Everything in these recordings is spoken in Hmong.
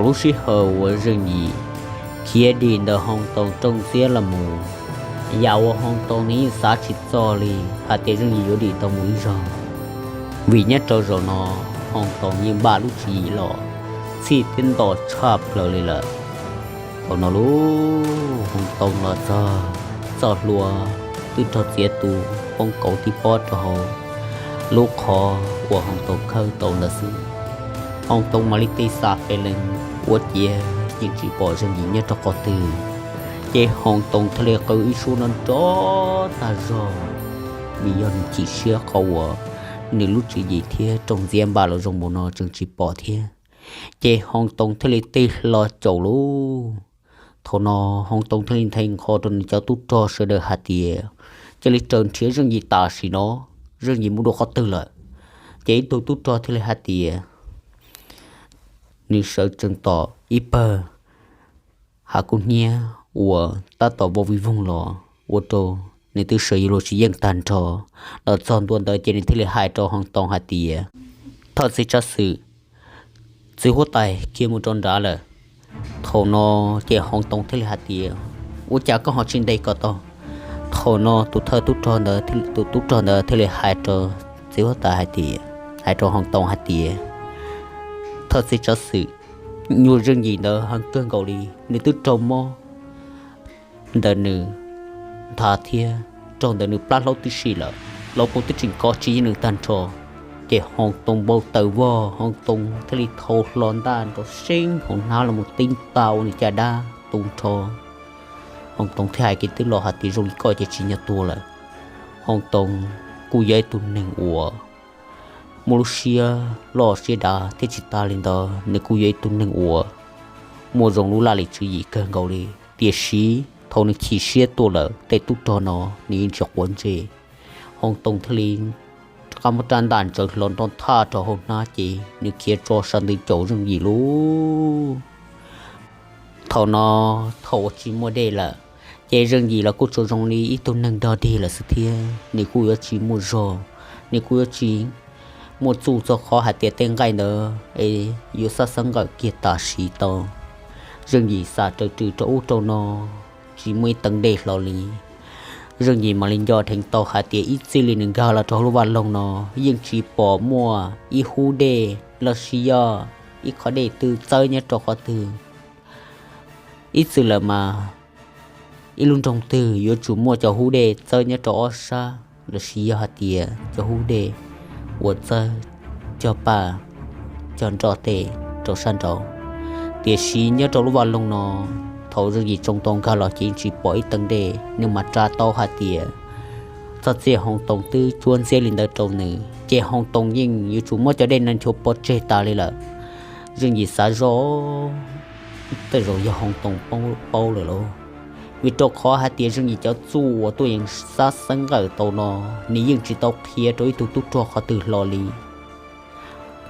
Lub sij hawm uas Zeej Yim khiav dim ntawm Hoo Toos rooj ntxiab los mus, yam uas Hoo Toos nws yeej xav tsis txog li hais tias Zeej Yim yuav dim tau mus ib zaug. Vim nyob rau zaum no Hoo Toos yeej npaj lub tswv yim los txhij thiab nto tshaj plaws li lawm. Thaum no lub Hoo Toos los txog, txoj hlua twb raug txiav tu poob kauv tib pob rau hauv lub qhov uas Hoo Toos khawb tau ntawd xwb. Hoo Toos mam li tig xa pes lees ua ciav yeej tsis pom Zeej Yim nyob rau qhov twg. Ces Hoo Toos thiaj li qw ib suab nrov nrov tag zog, vim yog nws chim siab qhov uas nws lub tswv yim thiab rooj ntxiab npaj los zoo npaum no tseem tsis pom thiab. Ces Hoo Toos thiaj li tig hlo caum lub Thaum no Hoo Toos thiaj li nthe nqho rau nws cov tub rog sawv daws hais tias, cia li raws nrhiav Zeej Yim tam sim no, Zeej Yim mus dua qhov twg lawm. Ces ib tug tub rog thiaj li hais tias, nws sawv tsees tom ib pawg hav kub hnyiab uas tab tom vau vij voog los ua rau nws twb sawv yuav luag tsis yeej tag nrho. Los txog ntua ntawd ces nws thiaj li hais rau Hoo Toos hais tias, thawj txiv tsab xwm, txiv huab tais khiav mus rau nrad lawm. Thaum no ces Hoo Toos thiaj li hais tias, ua cas koj ho tsis ntes kom tau? Thaum no tus thawj tub rog ntawd, tus tub rog ntawd thiaj li hais rau txiv huab tais hais tias, hais rau Hoo Toos hais tias, thawj txiv tsab xwm, nyuag Zeej Yim ntawd heev kawg nkaus li, nws twb raug mob ntawm nws nthav thiab raug ntawm nws plab hlaub tib si lawm, los kuv twb tseem kov tsis yeej nws tag nrho. Ces Hoo Toos npau taws vog, Hoo Toos thiaj li thau hlo ntaj nrov seeb hauv hnab los mus tib nta ua nws caj dab tu nrho. Hoo Toos thiaj hais kev twb los hais tias, zoo li koj ces tsis nyob tuag lawm. Hoo Toos kuj yog ib tug neeg uas muaj lub siab loj siab dav thiab tsis tas li ntawd nws kuj yog ib tug neeg uas muaj zoo lub laj lim tswv yim kawg nkaus li. Tiam sis thaum nws chim siab tuaj lawm tej tub rog no nws yeej tsis quav ntsej. Hoo Toos thiaj li rov qab muab rab ntaj ntsaws hlo nrov thaj rau hauv hnab ces nws khiav tso sab ntws caum Zeej Yim lub Thaum no, thaum uas tsis muaj dej lawm, ces Zeej Yim los kuj tsuas zoo li ib tug neeg dog dig lawm xwb thiab. Nws kuj yuav tsis muaj zog, nws kuj yuav tsis muaj txuj txog qhov hais tias tej nqaij ntawd es yuav xab xeeb nqawm kiag tam sim tau. Zeej Yim xam raws rws rau ub rau no, tsis muaj ib teev dej hlo li. Zeej Yim mam li nco dheev tau hais tias ib txij li nws nkag los rau hauv lub vaj loog no, yeej tsis pom muaj ib hub dej los sis yog ib qhov dej twg txawb nyob rau qhov twg. Ib txwm lawm mas ib lub nroog twg yuav tsum muaj cov hub dej txawb nyob rau ob sab los sis yog hais tias cov hub dej uas txawb cog paj cog nroj tej rau sab nraud. Tiam sis nyob rau lub vaj loog no, thaum Zeej Yim tsoo tau nkag los ces yeej tsis pom ib teev dej, nws mam tsa tau hais tias txog txij Hoo Toos twb cuab ntxiab li ntawd rau nws, ces Hoo Toos yeej yuav tsum muab cov dej no nchuav pov tseg tas li lawm. Zeej Yim xav zoj, tej zaum yog Hoo Toos paub lawm lauj, vim rau qhov hais tias Zeej Yim cov txuj uas tuaj yees xab xeeb nqawm tau no, nws yeej tsis tau qhia rau ib tug tub rog qhov twg hlo li.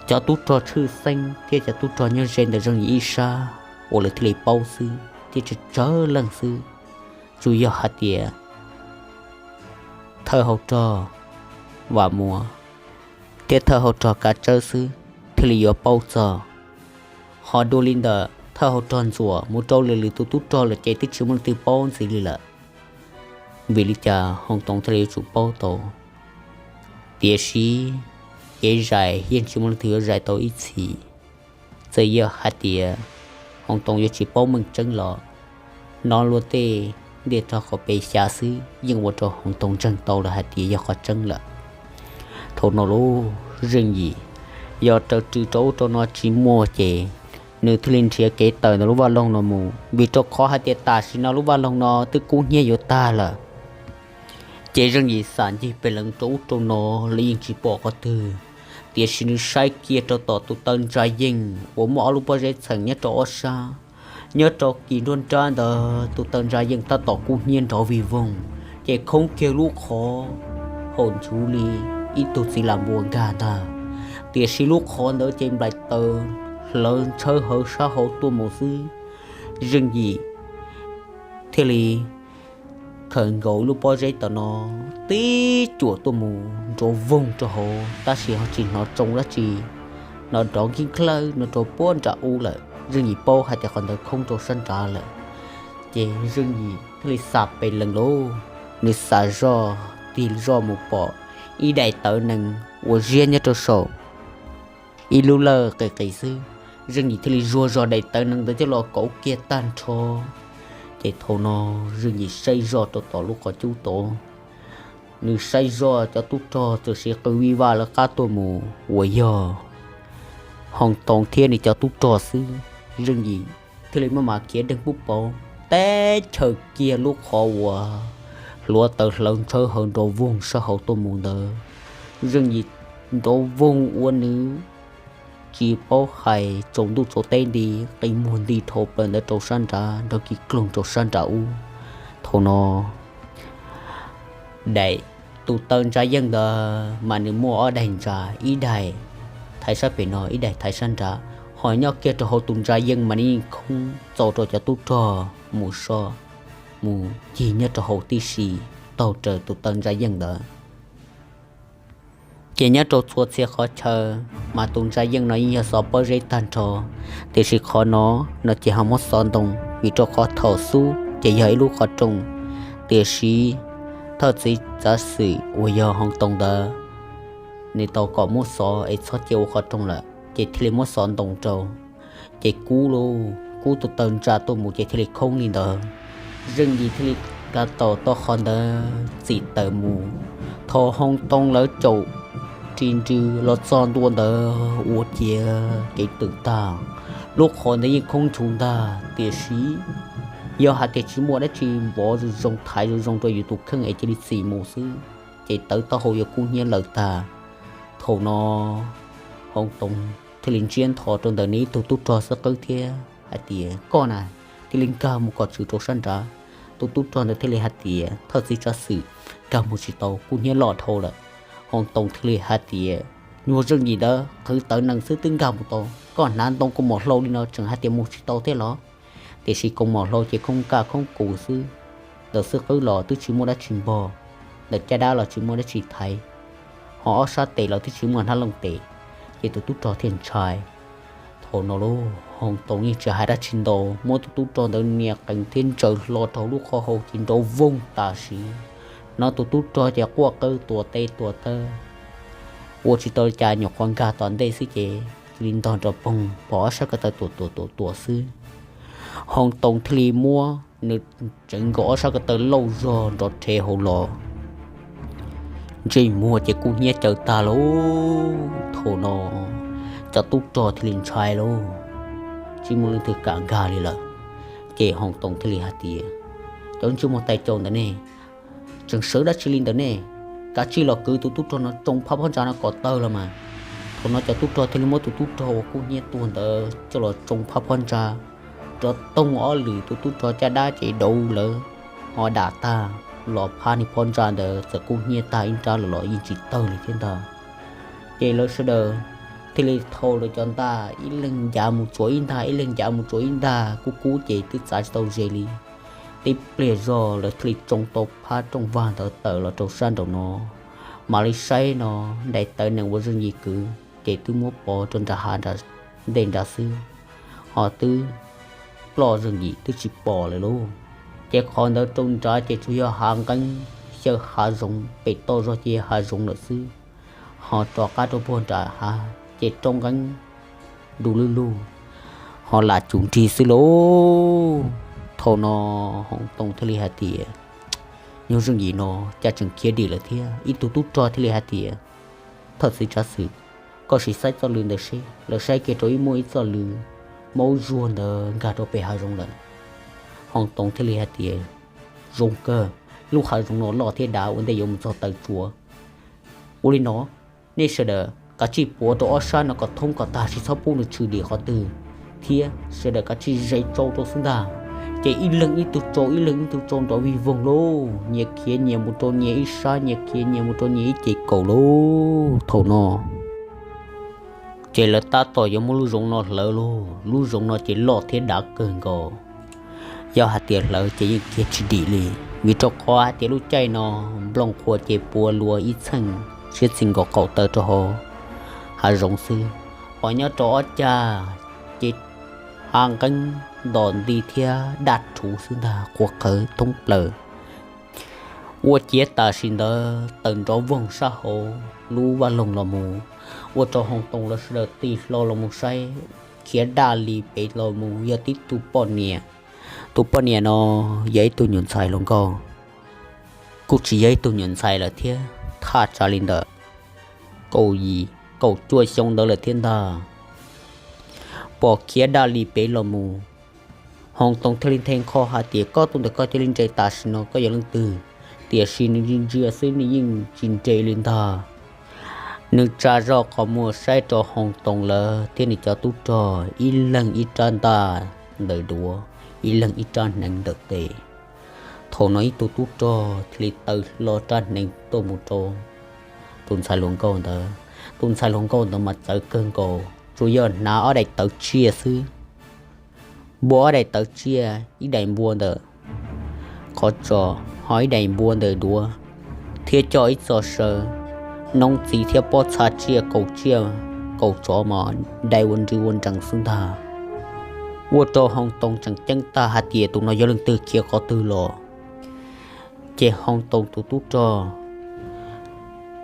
Cov tub rog tshwj xeeb thiab cov tub rog nyob ze ntawm Zeej Yim ib sab uas lawv thiaj li paub xwb thiab tsawg tsawg leej xwb, tsuas yog hais tias thawj hau rog Vam Muas thiab thawj hau rog Kav Tsawb xwb thiaj li yuav paub txog. Ho dua li ntawm thawj hau rog Ntxuam mus rau lwm lwm tus tub rog lawm ces twb tsis muaj leej twg paub ntxiv li lawm. Vim li cas Hoo Toos thiaj li yuav tsum paub tau? Tiam sis kev zais yeej tsis muaj leej twg yuav zais tau ib txhis. Txawm yog hais tias Hoo Toos yuav tsis paub meej tseeb los hnov luag tej ntiaj teb qhov pes xyav xwb yeej ua rau Hoo Toos ntseeg tau lawm hais tias yog qhov tseeb lawm. Thaum no lub Zeej Yim yog raws rws rau ub rau no tsis muaj ces nws thiaj li nrhiav kev tawm ntawm lub vaj loog no mus, vim rau qhov hais tias tam sim no lub vaj loog no twb kub hnyiab yuav tag lawm. Ces Zeej Yim xam ncig pes lees rau ub rau no los yeej tsis pom qhov twg, tiam sis nws saib kiag rau tom tus taw ntsa yeej uas muaj ob lub pob zeb txheem nyob rau ob sab. Nyob rau kis nruab nrab ntawd tus taw ntsa yeej tab tom kub hnyiab nrov vij voog, ces khoob kiag lub qhov haum nchuv li ib tug txiv lam npua nkag ntag. Tiam sis lub qhov ntawd ces nplaim taws hlawv ntshawv hawv sab hauv tuaj mus xwb. Zeej Yim thiaj li khaws nkaus lub pob zeb tom no tib cuam tuaj mus nrov voog rau hauv, tab sis ho tsis hnov tsoo dab tsi, hnov nrov nkig nklawj no rau puag nram ub lawm. Zeej Yim paub hais tias qhov ntawd khoob rau sab nrad lawm, ces Zeej Yim thiaj li xam pes lees lauj, nws xam zoj tig zoj mus pom ib daim tawv nees uas ziab nyob rau saum ib lub lawj qis qis xwb. Zeej Yim thiaj li zuag zog daim tawv nees ntawd coj los kauv kiag tag nrho. Ces thaum no Zeej Yim saib zoj rau tom lub qhov cub tod, nws saib zoj cov tub rog txawm siv qws vij vaj lawv qab tuaj mus uas yog Hoo Toos thiab nws cov tub rog xwb. Zeej Yim thiaj li maj mam khiav deeg pub pauv teb chaws kiag lub qhov uas hluav taws hlawv ntshawv hawv nrov voog sab hauv tuaj mus ntawd. Zeej Yim nrov voog ua nws tsis paub hais tsaus ntuj tsaus teb nti, qi muag nti dhau plaws ntawd rau sab nrad nrog kiv kloog rau sab nrad ub. Thaum no daim tus taw ntsa yeej ntawd mas nws muaj ob daim ntsa, ib daim thaiv sab pem no, ib daim thaiv sab nrad, ho nyob kiag rau hauv tus ntsa yeej mas nws yeej khoob txaus rau cov tub rog mus so mus cig nyob rau hauv tib si taug raws tus taw ntsa yeej ntawd. Ces nyob rau txhua txhia qhov chaw mas tus ntsa yeej no yeej yog xov pob zeb tag nrho, tiam sis qhov no no ces ho muab xov ntoo, vim rau qhov thaum xub ces yog ib lub qhov rooj, tiam sis thawj txiv tsav xwm uas yog Hoo Toos ntawd nws tau kom muab xov es txhob cia ua qhov rooj lawm, ces thiaj li muab xov ntoo rau. Ces kub lauj, kub tus taw ntsa tuaj mus ces thiaj li khoob li ntawd. Zeej Yim thiaj li kav tau tau qhov ntawd txim tawm mus. Thaum Hoo Toos lawv caum ris nrws los txog ntua ntawd ua ciav kev twm tag, lub qhov ntawd yeej khoob nchuv ntag, tiam sis yog hais tias tsis muaj dab tsi npov zoo zoo thaiv zoo zoo rau yus tus kheej es cia li txim mus xwb, ces tawv taub hau yuav kub hnyiab lawm tag. Thaum no Hoo Toos thiaj li ntsiab ntho rau ntawm nws ib tug tub rog xub qwb thiab hais tias, koj na, cia li nkag mus kom tswm rau sab nrad. Tus tub rog ntawd thiaj li hais tias, thawj txiv tsav xwm, nkag mus tsis tau, kub hnyiab loj dhau lawm. Hoo Toos thiaj li hais tias, nyuag Zeej Yim ntawd qhwv tawv nees xwb twb nkag mus tau, koj hnav ntoo kaus mom hlau li no tseem hais tias mus tsis tau thiab los? Tiam sis kaus mom hlau ces khoob kaj khoob kus xwb, ntawm xub qwb los twb tsis muaj dab tsi npog, ntawm caj dab los tsis muaj dab tsi thaiv, ho ob sab tes los twb tsis muaj hnab looj tes, ces tus tub rog thiaj ntshai. Thaum no lauj, Hoo Toos yeej tsis hais dab tsi ntau, muab tus tub rog ntawd nias qees thiab ntsaws hlo rau lub qhov hau ces nrov voog tam sim no. Tus tub rog ces quaj qw tuam tes tuam taw, ua tsis tau li cas, nyuam qhuav nkag tom ntej xwb ces cia li ntog nrov poog pom ob sab ko taw tuam tuam tuam tuam xwb. Hoo Toos thiaj li muab nws tseev nkaus ob sab ko taw lauj zog nrov rhe hauv los, ntsej muag ces kub hnyiab caws tag lauj. Thaum no cov tub rog thiaj li ntshai lauj, tsis muaj leej twg kam nkag li lawm. Ces Hoo Toos thiaj li hais tias, cov ntsej muag tais caus ntawm ne, tseem sawv dab tsi li ntawm ne? Kav tsij los kwv tus tub rog no tsoo phab pob ntsa no kom tawg los mas. Thaum no cov tub rog thiaj li muab tus tub rog uas kub hnyiab tuag ntawd coj los tsoo phab pob ntsa, rov toog ob lwm, tus tub rog caj dab ces dauv lawv ho dam tag, los phab niag pob ntsa ntawd txawm kub hnyiab tag ib nrab los los yeej tsis tawg li thiab ntag. Ces lawv sawv daws thiaj li thau lawv cov ntaj, ib leeg ncav mus tsuav ib ntaj, ib leeg ncav mus tsuav ib ntaj, kub kub ces twb txav tsis tau ze li. Tib pliag zog lawv thiaj li tsoo tau phab rooj vag ntawd tawm los rau sab nraum no, mam li saib no, daim tawv nees uas Zeej Yim kwv ces twb muab pov rau nram hav ntej nrad xwb, ho twb ploj Zeej Yim twb tsis pom lawm lauj. Ces qhov ntawd rau nrad ces tsuas yog hav nqeeb xyaw hav zoov, pem toj zog ces hav zoov lawm xwb, ho rov qab rau puag nram hav ces roob nqeeb du lug lug, ho lam cum nrig xwb lauj. Thaum no Hoo Toos thiaj li hais tias, nyuag Zeej Yim no cas tseem khiav dim lawm thiab. Ib tug tub rog thiaj li hais tias, thawj txiv tsav xwm, koj sim saib txoj lw ntawd seb. Lawv saib kiag rau ib muaj ib txoj lw maub zuag ntawd nkag rau pem hav zoov lawm. Hoo Toos thiaj li hais tias, zoo kawg, lub hav zoov no loj thiab dav ua ntej yuav mus txog taw tsua. Ua li no, nej sawv daws kav tsij puav rau ob sab no kom thoob kom tag, tsis txhob pub nws tshwm dim qhov twg, thiab sawv daws kav tsij zes tsau rau xwb ntag. Ces ib leeg ib tug tsau, ib leeg ib tug tsau nrov vig voog lauj, nyias khiav nyias mus rau nyias ib sab, nyias khiav nyias mus rau nyias ib ce kaum lauj. Thaum no ces lawv tab tom yuav muab lub zoov no hlawv lauj. Lub zoov no ces loj thiab dav kawg nkaus, yog hais tias hlawv ces yeej khiav tsis dim li, vim rau qhov hais tias lub caij no nplooj qhuav ces puav luas ib txheej siab txheej nkaus qaum taw rau hauv hav zoov xwb. Ho nyob rau ob cag ces hav nqeeb ntos nti thiab daj rhuv xwb ntag, qhuav qhawv thoob plaws. Ua ciav tam sim ntawd tawm nrov voog sab hauv lub vaj loog los mus, ua rau Hoo Toos lawv sawv daws tig hlo los mus saib, khiav daj li pem los mus yog tib tug poj niam. Tus poj niam no yog ib tug nyuam ntxhais hluas nkauj, kuj tsis yog ib tug nyuam ntxhais lawm thiab, thaj tsam li ntawm kaum yim kaum cuaj xyoo ntawd lawm thiab ntag. Pom khiav daj li pem los mus, Hoo Toos thiaj li nthe nqho hais tias, koj tuaj ntawm koj cia li nres tam sim no, koj yog leej twg? Tiam sis nws ntsia ntsia xwb nws yeej tsis nres li ntag. Nws tsa zog qhov muag saib rau Hoo Toos lawv thiab nws cov tub rog ib leeg ib rab ntaj ntawm duav, ib leeg ib rab hneev ntawm tes. Thaum no ib tug tub rog thiaj li taw hlo rab hneev tuaj mus rau tus ntxhais hluas nkauj ntawd. Tus ntxhais hluas nkauj ntawd mas txawv kawg nkaus, tsuas yog hnav ob daim tawv tsiaj xwb, npua ob daim tawv tsiaj, ib daim npua ntawm qhov tsos, ho ib daim npua ntawm duav, thiab coj ib txoj saw noob txiv thiab pob txha tsiaj kaum tsiaj kaum tsov mas dai ua nri ua nrees xwb ntag. Ua rau Hoo Toos tseem ceeb tag hais tias tus no yog leej twg, khiav qhov twg los. Ces Hoo Toos tus tub rog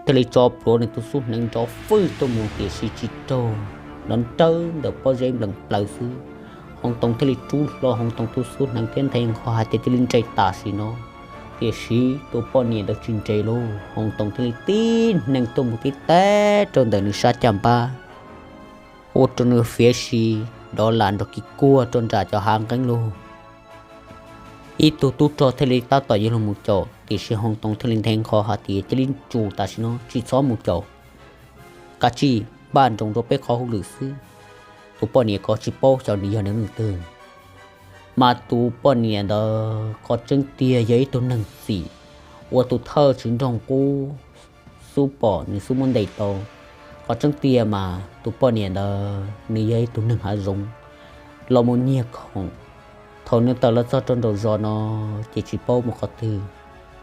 thiaj li tso plhuav nws tus xub hneev nrov fwj tuaj mus, tiam sis tsis raug, nrov nrawb ntawm pob zeb nplees plaws xwb. Hoo Toos thiaj li rub hlo Hoo Toos tus xub hneev thiab nthe nqho hais tias cia li nres tam sim no. Tiam sis tus poj niam ntawd tsis nres lauj, Hoo Toos thiaj li tib hneev tuaj mus tib teb rau ntawm nws sab caj npab, ua rau nws fiav si dov lam nrog kis kuag rau nram cov hav nqeeb lauj. Ib tug tub rog thiaj li tab tom yuav los mus caum, tiam sis Hoo Toos thiaj li nthe nqho hais tias cia li nres tam sim no, tsis txhob mus caum, kav tsij npaj nroos rau peb qhov hauj lwm xwb. Tus poj niam ko tsis paub xyov nws yog nws leej twg, mas tus poj niam ntawd qhov tseeb tiag yog ib tug neeg txim, ua tus thawj tswv nroog qub xub pom nws xub muab ntes tau. Qhov tseeb tiag mas tus poj niam ntawd nws yog ib tug neeg hav zoov los mus nyiag khoom. Thaum nws tawm los txog rau nraum zos no ces tsis paub mus qhov twg,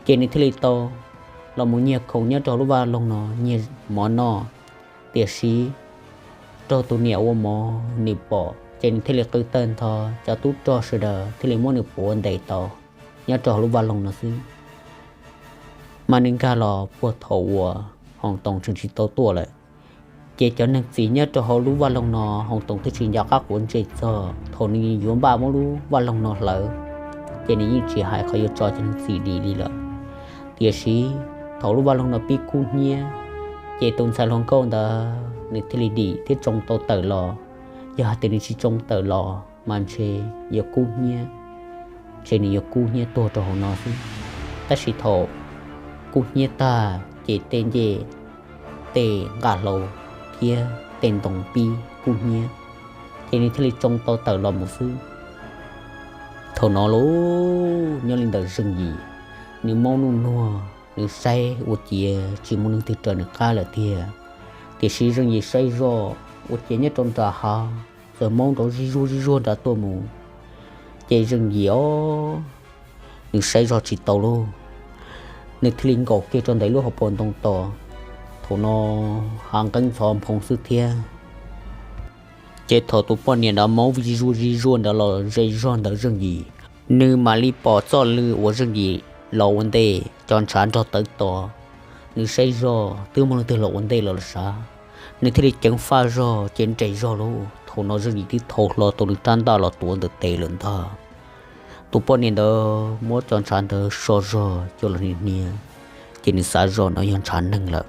ces nws thiaj li tau los mus nyiag khoom nyob rau lub vaj loog no, nyiag mov noj. Tiam sis raug tus niam ua mov nws pom, ces nws thiaj li qw tawg ntho, cov tub rog sawv daws thiaj li muab nws puav ntes tau nyob rau hauv lub vaj loog no xwb. Mas nws nkag los puag thaum uas Hoo Toos tseem tsis tau tuaj lawm. Ces cov neeg txim nyob rau hauv lub vaj loog no Hoo Toos twb tsis nco qab quav ntsej txog. Thaum nws yuav npaj muab lub vaj loog no hlawv, ces nws yeej tsis hais qhov yuav tso cov neeg txim dim li lawm. Tiam sis thaum lub vaj loog no pib kub hnyiab, ces tus ntxhais hluas nkauj ntawd nws thiaj li dim thiab tsoo tau tawm los. Yog hais tias nws tsis tsoo tawm los mas ntshe yuav kub hnyiab, ntshe nws yuav kub hnyiab tuag rau hauv no xwb. Tab sis thaum kub hnyiab tag ces tej ncej, tej nqaj hlau thiab tej ntoo pib kub hnyiab, ces nws thiaj li tsoo tau tawm los mus xwb. Thaum no lauj, nyob li ntawm Zeej Yim, nws maub nuj nuag, nws saib ua ciav tsis muaj leej twg raws nws qab lawm tiag. Tiam sis Zeej Yim saib zoj ua ciav nyob rau nram hav txawm maub nrov zij zuag zij zuag nrad tuaj mus. Ces Zeej Yim os, nws saib zoj tsis tau lauj, nws thiaj li nkaum kiag rau ntawm lub hauv paus ntoo tos. Thaum no hav nqeeb ntxhov nphoo xwb thiab. Ces thaum tus poj niam ntawd maub zij zuag zij zuag ntawd los ze zog ntawm Zeej Yim, nws mam li pom txoj lw uas Zeej Yim los ua ntej, cov ntshav nrog tawv tos. Nws saib zog twb muaj leej twg los ua ntej los los sav, nws thiaj li ceev faj zog ces nres zog lauj. Thaum no Zeej Yim twb thau hlo tau nws rab ntaj los tuav ntawm tes lawm ntag. Tus poj niam ntawd muab cov ntshav ntawd so zog coj los hnia hnia, ces nws xav zog no yog ntshav neeg lawm.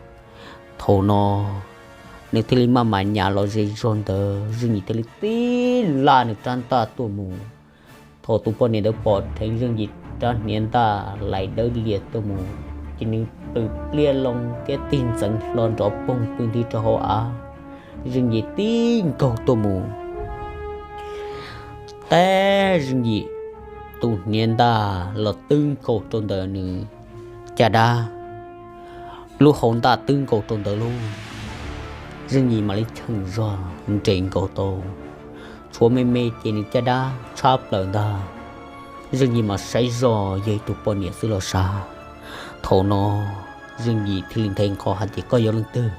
Thaum no nws thiaj li maj mam nyas los ze zog ntawd, Zeej Yim thiaj li tib laj nws rab ntaj tuaj mus. Thaum tus poj niam ntawd pom dheev Zeej Yim rab hniav ntaj lais dawb lias tuaj mus, ces nws plws pliaj loo thiab tig ntxeev hlo nrov poog pw nti rau hauv av. Zeej Yim tib nkaug tuaj mus, tab Zeej Yim tus hniav ntaj los twb nkaus rau ntawm nws caj dab, lub hau ntaj twb nkaus rau ntawd lauj. Zeej Yim mam li cheem zog nres nkaus tau, tshuav me me ces nws caj dab tshab plaws ntag. Zeej Yim mas saib zog yog ib tug poj niam xwb los sav. Thaum no Zeej Yim thiaj li nthe nqho hais tias, koj yog leej twg?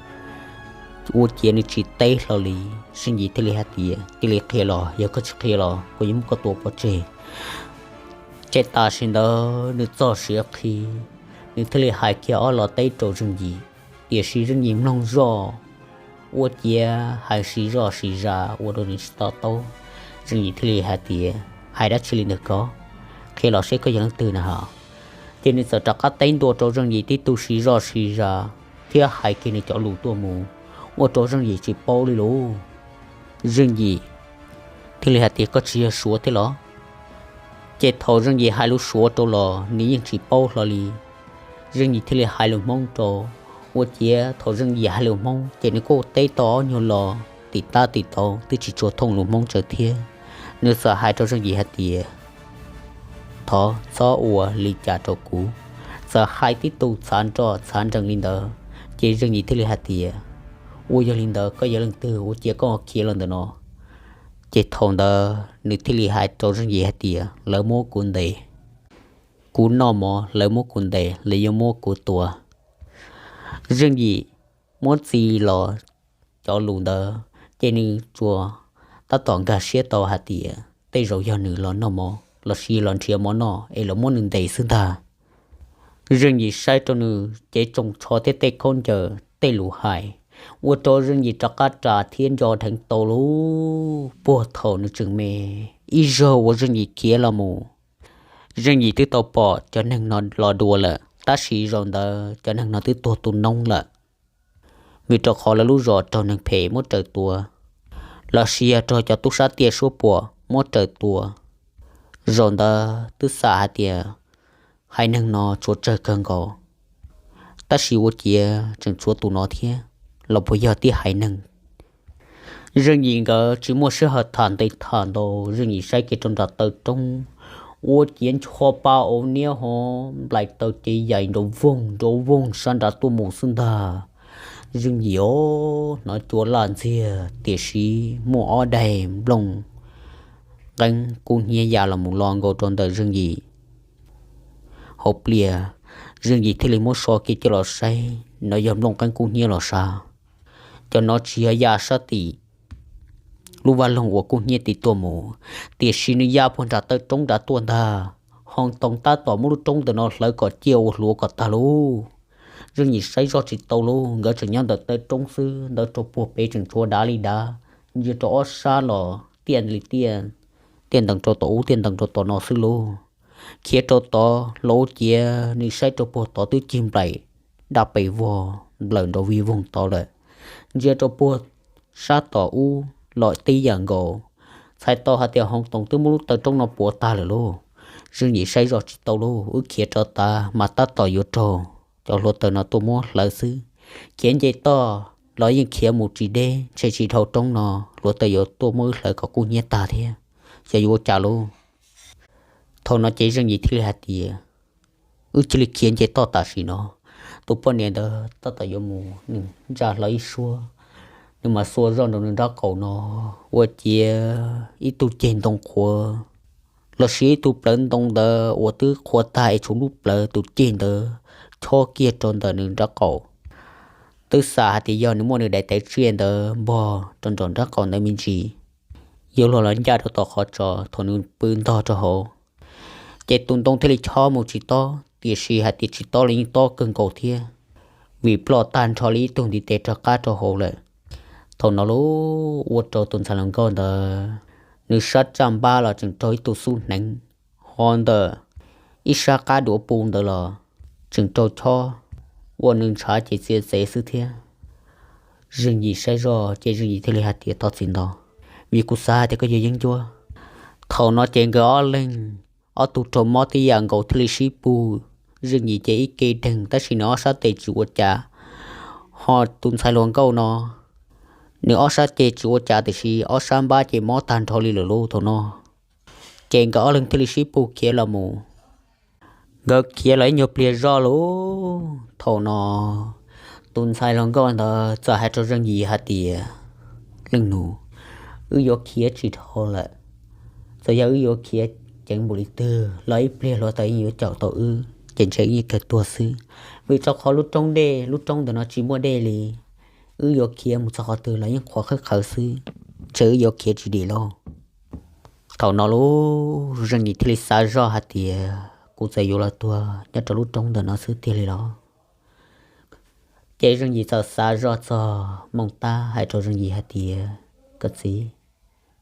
Ua ciav nws tsis teb hlo li. Zeej Yim thiaj li hais tias, cia li qhia los, yog koj tsis qhia los kuv yuav muab koj tua pov tseg. Ces tam sim ntawd nws txog siav qhi, nws thiaj li hais kiag ob lo teb rau Zeej Yim. Tiam sis Zeej Yim mloog zoj, ua ciav hais siv zoj siv zas ua rau nws tsis to taub. Zeej Yim thiaj li hais tias, hais dab tsi li ntawm koj? Qhia los seb koj yog leej twg na ho. Ces nws txawm rov qab teb ntua rau Zeej Yim tib tug siv zoj siv zas thiab hais kiag nws cov lus tuaj mus, ua rau Zeej Yim tsis paub li lauj. Zeej Yim thiaj li hais tias, koj tsis yog Suav thiab los? Ces thaum Zeej Yim hais lus Suav rau los nws yeej tsis paub hlo li. Zeej Yim thiaj li hais lus Hmoob rau, ua ciav thaum Zeej Yim hais lus Hmoob ces nws kuj teb tau ob nyuag lo tim tab tim tau, twb tsis tshua thooj lus Hmoob tsawv thiab. Nws txawm hais rau Zeej Yim hais tias, thov txhob ua li cas rau kuv. Txawm hais tib tug txhav nroj txhav nrees li ntawd, ces Zeej Yim thiaj li hais tias, ua yog li ntawd koj yog leej twg ua ciav koj khiav los ntawm no? Ces thaum ntawd nws thiaj li hais rau Zeej Yim hais tias, lawv muab kuv ntes, kuv noj mov lawv muab kuv ntes, lawv yuav muab kuv tua. Zeej Yim muab txi los cov lus ntawd, ces nws tsuas tab tom nkag siab tau hais tias tej zaum yog nws los noj mov los sis los nrhiav mov noj es los muab nws ntes xwb ntag. Zeej Yim saib rau nws cev tsoos tsho thiab tej khaub ncaws tej lus hais, ua rau Zeej Yim rov qab ras thiab nco dheev tau lub puag thaum nws tseem me. Ib zaug uas Zeej Yim khiav los mus, Zeej Yim twb tau pom cov neeg no los dua lawm, tab sis zaum ntawd cov neeg no twb tuag tu noob lawm, vim rau qhov lawv lub zos raug neeg phem muab raws tua los sis yog raug cov tub sab tiaj suab puam muab raws tua. Zaum ntawd twb xam hais tias haiv neeg no tshuav tsawg kawg nkaus, tab sis ua ciav tseem tshuav tus no thiab, los puas yog tib haiv neeg? Zeej Yim nkawd tsis muaj sij hawm tham ntev tham ntau, Zeej Yim saib kiag rau nram taw roob, ua ciav ncho pa auv niab ho nplaim taw cev yaim nrov voog nrov voog sab nrad tuaj mus xwb ntag. Zeej Yim os, hnov cua laj ntxiag tiam sis muaj ob daim nplooj qeeb kub hnyiab ya los mus lo nkaus rau ntawm Zeej Yim hauv pliaj. Zeej Yim thiaj li muab so kiag coj los saib, no yog nplooj qeeb kub hnyiab los sav. Cov no tsis yog ya sab tim lub vaj loog uas kub hnyiab tim tuaj mus, tiam sis nws ya puag nram taw roob nrad tuaj ntag. Hoo Toos tab tom muab lub roob ntawm no hlawv kom ciaj ua hluav kom tag lauj. Zeej Yim saib zoj tsis tau lauj, nkawd tseem nyob ntawm taw roob xwb, ntawd rau puag pem tseem tshuav dav li dav, ntsia rau ob sab los tiaj li tiaj, tiaj ntees rau tom ub tiaj ntees rau tom no xwb lauj. Khiav rau tod los ua ciav nws saib rau puag tod twb cig nplaim dab pes vog nplawm nrov vig voog tod lawm. Ntsia rau puag sab tom ub los tib yam nkaus, txhais tau hais tias Hoo Toos twb muab lub taw roob no puav tag lawm lauj. Zeej Yim saib zoj tsis tau lauj, wb khiav rov tas mas tab tom yuav raug cov hluav taws no tuaj muab hlawv xwb. Khiav nce toj los yeej khiav mus tsis deb, ntshe tsis dhau roob no hluav taws yuav tuaj muab wb hlawv kom kub hnyiab tag thiab. Xyov yuav ua cas lauj. Thaum no ces Zeej Yim thiaj li hais tias, wb cia li khiav nce toj tam sim no. Tus poj niam ntawd tab tom yuav mus, nws ntsa hlo ib suab, nws mas xuas zoj nrog nws nrab qaum no, ua ciav ib tug ceg ntoo qhuav los sis ib tug plawv ntoo ntawd uas twb qhuav tag es tshuav lub plawv tus ceg ntawd chob kiag rau ntawm nws nrab qaum. Twb xam hais tias yog nws muab nws daim tawv tsiaj ntawd npog rau nraum nrab qaum ntawd me ntsis, yuav luag los ncaj rau tom qhov tso thaum nws pw ntog rau hauv. Ces tus ntoo thiaj li chob mus tsis tob, tiam sis hais tias tsis tob los yeej tob kawg nkaus thiab, vim ploj tag nrho li ib tug ntiv tes rov qab rau hauv lawm. Thaum no lauj, ua rau tus ntxhais hluas nkauj ntawd, nws sab raj npab los tseem raug ib tug xub hneev, ho ntawm ib sab qab duav pu ntawd los tseem raug chob, ua nws ntshav ces txiav txev xwb thiab. Zeej Yim saib zoj ces Zeej Yim thiaj li hais tias, thov txim ntau, vim kuv xav hais tias koj yuav yeeb ncuab. Thaum no ces nkawd ob leeg, ob tug raug mob tib yam nkaus thiaj li sib pug. Zeej Yim ces ib ke deeg tab sis nws ob sab tes tsis ua cas, ho tus ntxhais hluas nkauj no, nws ob sab tes tsis ua cas tiam sis ob sab npab ces mob tag nrho li lawm lauj thaum no. Ces nkawd ob leeg thiaj li sib pug khiav los mus. Nkawd khiav los ib nyuag pliag zoj lauj, thaum no tus ntxhais hluas nkauj ntawd txawm hais rau Zeej Yim hais tias, leej nus, wb yuav khiav tsis dhau lawm. Txawm yog wb yuav khiav ceev npaum li twg los ib pliag hluav taws yeej yuav caum tau wb, ces ntshe wb yeej kawg tuag xwb. Vim rau qhov lub roob dej, lub roob ntawm no tsis muaj dej li, wb yuav khiav mus txog qhov twg los yeej qhuav qhawb qhawv xwb, ntshe wb yuav khiav tsis dim lauj. Thaum no lub Zeej Yim thiaj li xav zoj hais tias kuv txawm yuav los tuag nyob rau lub roob ntawm no xwb tiag li los. Ces Zeej Yim txawm xav zoj txog Mooj Tab hais rau Zeej Yim hais tias, koj txiv,